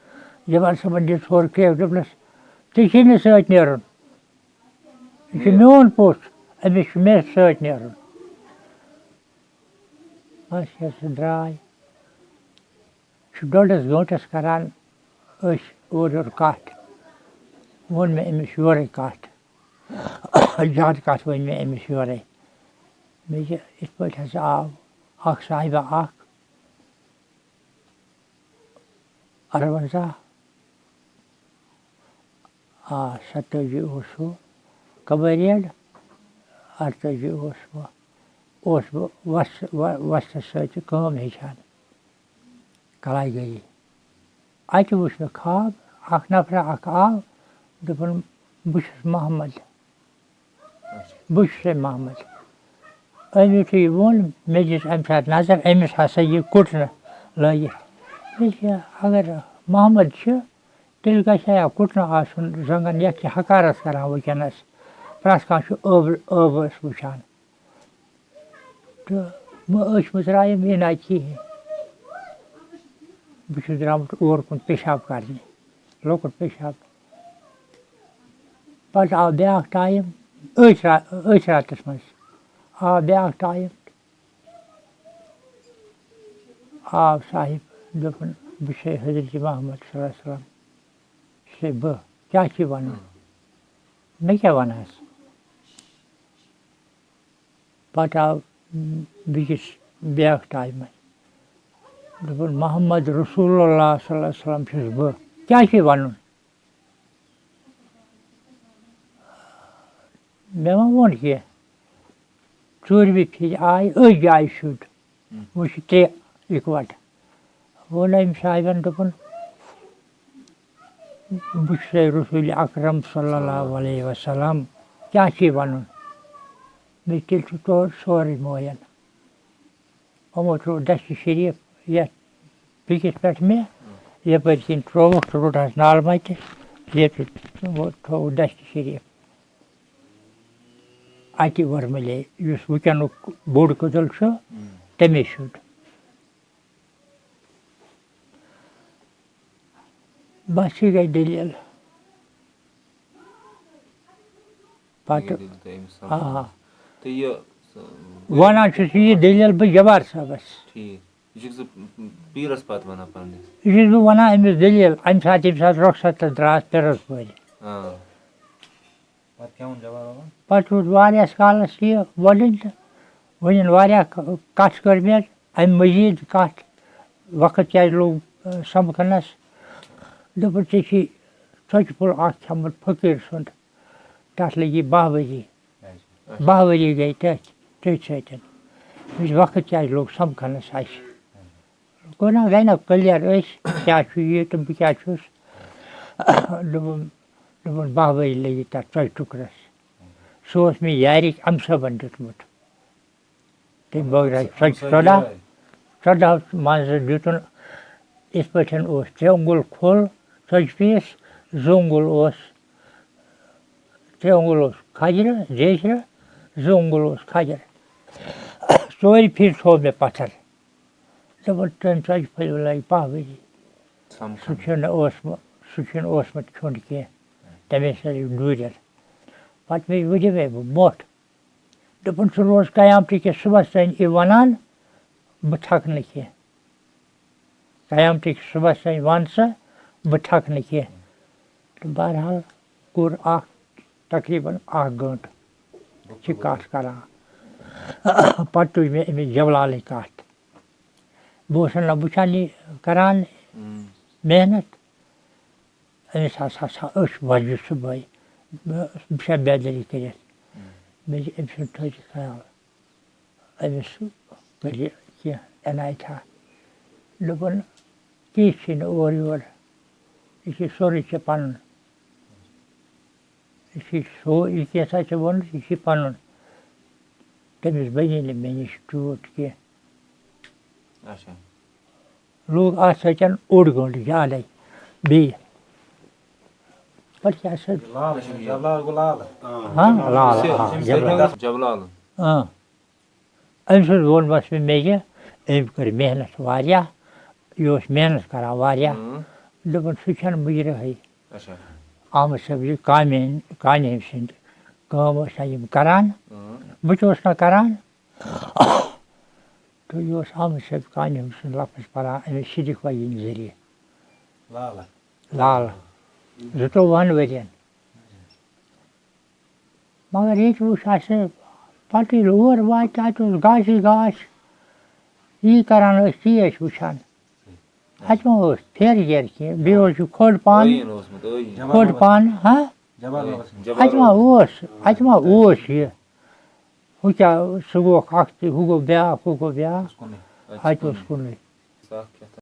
یَوار صٲبَن دِژ ہورٕ کرٛیکھ، دوٚپنَس، "ژےٚ چھِی نہٕ سۭتۍ نیرُن۔ یہِ چھُ میون پوٚژھ، أمِس چھُ مےٚ سۭتۍ نیرُن۔" بَس ییٚلہِ سُہ درٛاے، چھُ ڈۄڈَس گٲنٛٹَس کَران أسۍ اورٕ یورٕ کَتھ۔ ووٚن مےٚ أمِس یورَے کَتھ، زیادٕ کَتھ ؤنۍ مےٚ أمِس یورَے۔ مےٚ چھِ یِتھ پٲٹھۍ ہسا آو اَکھ صاحبہ اَکھ، اَروَنزاہ، آ، سَتٲجی اوس ہُہ کَبٲڑۍ ریڈ، اَرتٲجی اوس ہُہ، اوس بہٕ وَس-، وَ-، وۄستَس سۭتۍ کٲم ہیٚچھان۔ کَلاے گٔیی۔ اَتہِ وُچھ مےٚ خواب، اَکھ نفرا اَکھ آو، دوٚپُن، "بہٕ چھُس محمد۔" بہٕ چھُسے محمد۔ أمۍ یُتھُے یہِ ووٚن، مےٚ دِژ اَمہِ ساتہٕ نظر، أمِس ہسا یہِ کُٹنہٕ لٲگِتھ۔ مےٚ چھِ، اگر محمد چھِ، تیٚلہِ گژھِ ہا کُٹنہٕ آسُن زنٛگن، یَتھ چھِ حقارت کران وٕنکیٚنَس۔ پرٛٮ۪تھ کانٛہہ چھُ ٲبہٕ، ٲبہٕ أسۍ وٕچھان۔ تہٕ مہٕ أچھ مٕژرایم یہِ نہ کِہیٖنۍ۔ بہٕ چھُس درٛامُت اور کُن پیشاب کرنہِ، لۄکُٹ پیشاب۔ پتہٕ آو بیٛاکھ ٹایم، أتھۍ را-، أتھۍ راتس منٛز آو بیٛاکھ ٹایم۔ آو صاحب، دوٚپُن، "بہٕ چھُسے حضرت محمد صلی اللہ علیہ وسلم، چھُسے بہٕ، کیٛاہ چھُے وَنُن؟" مےٚ کیٛاہ وَنہَس؟ پَتہٕ آو بیٚکِس بیٛاکھ ٹایمہٕ۔ دوٚپُن، "محمد رسول اللہ صلی اللہ علیہ وسلم چھُس بہٕ۔ کیٛاہ چھُے وَنُن؟" مےٚ ما ووٚن کینٛہہ۔ ژوٗرمہِ پھِرِ آے أتھۍ جایہِ سیوٚد۔ وۄنۍ چھِ ترٛےٚ اِکوَٹہٕ۔ ووٚن أمۍ صاحبَن، دوٚپُن، "بہٕ چھُسَے رسول اکرم صلی اللہ علیہ وسلم، کیٛاہ چھُے وَنُن؟" مےٚ تیٚلہِ چھُ تورٕ سورُے معین۔ یِمو ترٛوو دَستہِ شریٖف یَتھ بیٚکِس پٮ۪ٹھ مےٚ، یَپٲرۍ کِنۍ ترٛووُکھ، سُہ روٚٹ حظ نالہٕ مَتہِ، یَپٲرۍ تھوٚوُکھ دَستہِ شریٖف۔ اَتہِ وۄرملے، یُس وٕنکیٚنُک بوٚڑ کٔدٕل چھُ، تَمے سیوٚد۔ بس یہِ گٔے دٔلیٖل۔ پتہٕ، یہِ دٔلیٖل تۄہہِ أمِس آ۔ سمجھ۔ تہٕ یہِ، سُہ، وَنان چھُس یہِ دٔلیٖل بہٕ جبار صٲبَس۔ ٹھیٖک۔ یہِ چھُکھ ژٕ پیٖرَس پتہٕ وَنان پنٛنِس؟ یہِ چھُس بہٕ وَنان أمِس دٔلیٖل، اَمہِ ساتہٕ، ییٚمہِ ساتہٕ رۄخصت تہٕ درٛاس پیٖرَس پورِ۔ آ۔ پتہٕ کیٛاہ ووٚن جبار بابن؟ پتہٕ روٗد واریاہَس کالَس یہِ وۄلُنۍ تہٕ وۄنۍ واریاہ ک-، کَتھ کٔر مےٚ، اَمہِ مٔزیٖد کَتھ، وقت کیٛازِ لوٚگ، آ، سَمکھنَس؟ دوٚپُن، "ژےٚ چھُے ژۄچہِ پھوٚل اَکھ کھیوٚمُت فقیٖر سُنٛد، تَتھ لٔگی باہ ؤری۔" باہ ؤری گٔے تٔتھۍ، تٔتھۍ سۭتۍ۔ مےٚ چھُ وقت کیٛازِ لوٚگ سَمکھنَس اَسہِ؟ گوٚو نا، گٔے نا clear أسۍ کیٛاہ چھُ یہِ تہٕ بہٕ کیٛاہ چھُس۔ دوٚپُن، دوٚپُن، "باہ ؤری لٔگۍ تَتھ ژۄچہِ ٹُکرَس۔" سُہ اوس مےٚ یارِکۍ اَمہٕ صٲبَن دیُتمُت۔ تٔمۍ بٲگراے ژۄچہِ ژۄداہ، ژۄداہ منٛزٕ دیُتُن۔ یِتھ پٲٹھۍ اوس ترٛےٚ اُنٛگُل کھوٚل ژۄچہِ پیٖس، زٕ اُنٛگُل اوس، ترٛےٚ اُنٛگُل اوس کھجرٕ، زیچھرٕ، زٕ اُنٛگُل اوس کھجرٕ۔ ژورِ پھِرِ تھوٚو مےٚ پَتھر۔ دوٚپُن، "تٔمۍ ژۄچہِ پھٔلۍ لَگہِ پَہہ ؤری۔ سُہ چھُنہٕ اوسمُت، سُہ چھُنہٕ اوسمُت کھیوٚن کینٛہہ۔ تَمے سۭتۍ ڈوٗرِتھ۔" پَتہٕ مےٚ وٕچھ مےٚ بہٕ مۄٹھ۔ دوٚپُن، "ژٕ روز قیامتہٕ کِس صُبحَس تام یہِ وَنان، بہٕ تھَکہٕ نہٕ کینٛہہ۔ قیامتہٕ کِس صُبحَس تام وَن ژٕ، بہٕ تھَکہٕ نہٕ کینٛہہ۔" تہٕ بہرحال کوٚر اَکھ، تقریٖباً اَکھ گٲنٛٹہٕ چھِ کَتھ کَران۔ پَتہٕ تُج مےٚ أمِس جَبلالٕنۍ کَتھ۔ بہٕ اوسُس نہ وٕچھان یہِ کَران محنت۔ أمِس ہسا سا أچھ وۄزجہِ صُبحٲے، بہٕ، بہٕ چھُس بیدٲری کٔرِتھ۔ مےٚ چھِ أمۍ سُنٛد تھٲیزِ خیال، أمِس کٔرۍ زِ کینٛہہ عنایتھا۔ دوٚپُن، "کینٛہہ چھُے نہٕ اورٕ یورٕ، یہِ چھُ سورُے ژےٚ پَنُن۔ یہِ چھُ سو-، یہِ کینٛژھا ژےٚ ووٚنُتھ، یہِ چھُ پَنُن۔ تٔمِس بَنی نہٕ مےٚ نِش تیوٗت کینٛہہ۔ اچھا۔ لوٗکھ اَتھ سۭتۍ اوٚڑ گٲنٛٹہٕ زیادَے بیٚیہِ۔ پَتہٕ کیٛاہ سا؟ لال، جبلال گوٚو لال۔ ہاں، لال، آ، جبلال۔ جبلال۔ آ۔ أمۍ سٕنٛز ووٚنمَس مےٚ، مےٚ یہِ، أمۍ کٔر محنت واریاہ، یہِ اوس محنت کَران واریاہ۔ اۭں۔ دوٚپُن، سُہ چھَنہٕ مُجرِمٕے۔ اچھا۔ احمد صٲب یہِ کامہِ، کانہِ ہٕنٛدۍ سٕنٛدۍ کٲم ٲسۍ نہ یِم کَران، اۭں۔ بہٕ تہِ اوسُس نہ کَران۔ تہٕ یہِ اوس احمد صٲب کانہِ ہٕنٛدۍ سُنٛد لفظ پَران أمِس صدیق وحیٖد ذٔریعہٕ۔ لالہٕ۔ لالہٕ۔ زٕتووُہَن ؤرِین۔ مگر ییٚتہِ وٕچھ اَسہِ، پَتہٕ ییٚلہِ اور واتہِ، اَتہِ اوس گاسٕے گاش۔ یی کَران ٲسۍ، تی ٲسۍ وٕچھان۔ اَتہِ ما اوس پھیرٕ گیرٕ کینٛہہ، بیٚیہِ اوس یہِ کھوٚڑ پانہٕ۔ ٲیٖن اوسمُت، ٲیٖن۔ کھوٚڑ پانہٕ، ہا؟ جبار بابا سٕنٛدۍ۔ اَتہِ ما اوس، اَتہِ ما اوس یہِ؟ ہُہ کیٛاہ، سُہ گوٚوکھ اَکھ تہٕ ہُہ گوٚو بیٛاکھ، ہُہ گوٚو بیٛاکھ۔ کُنُے۔ اَتہِ اوس کُنُے۔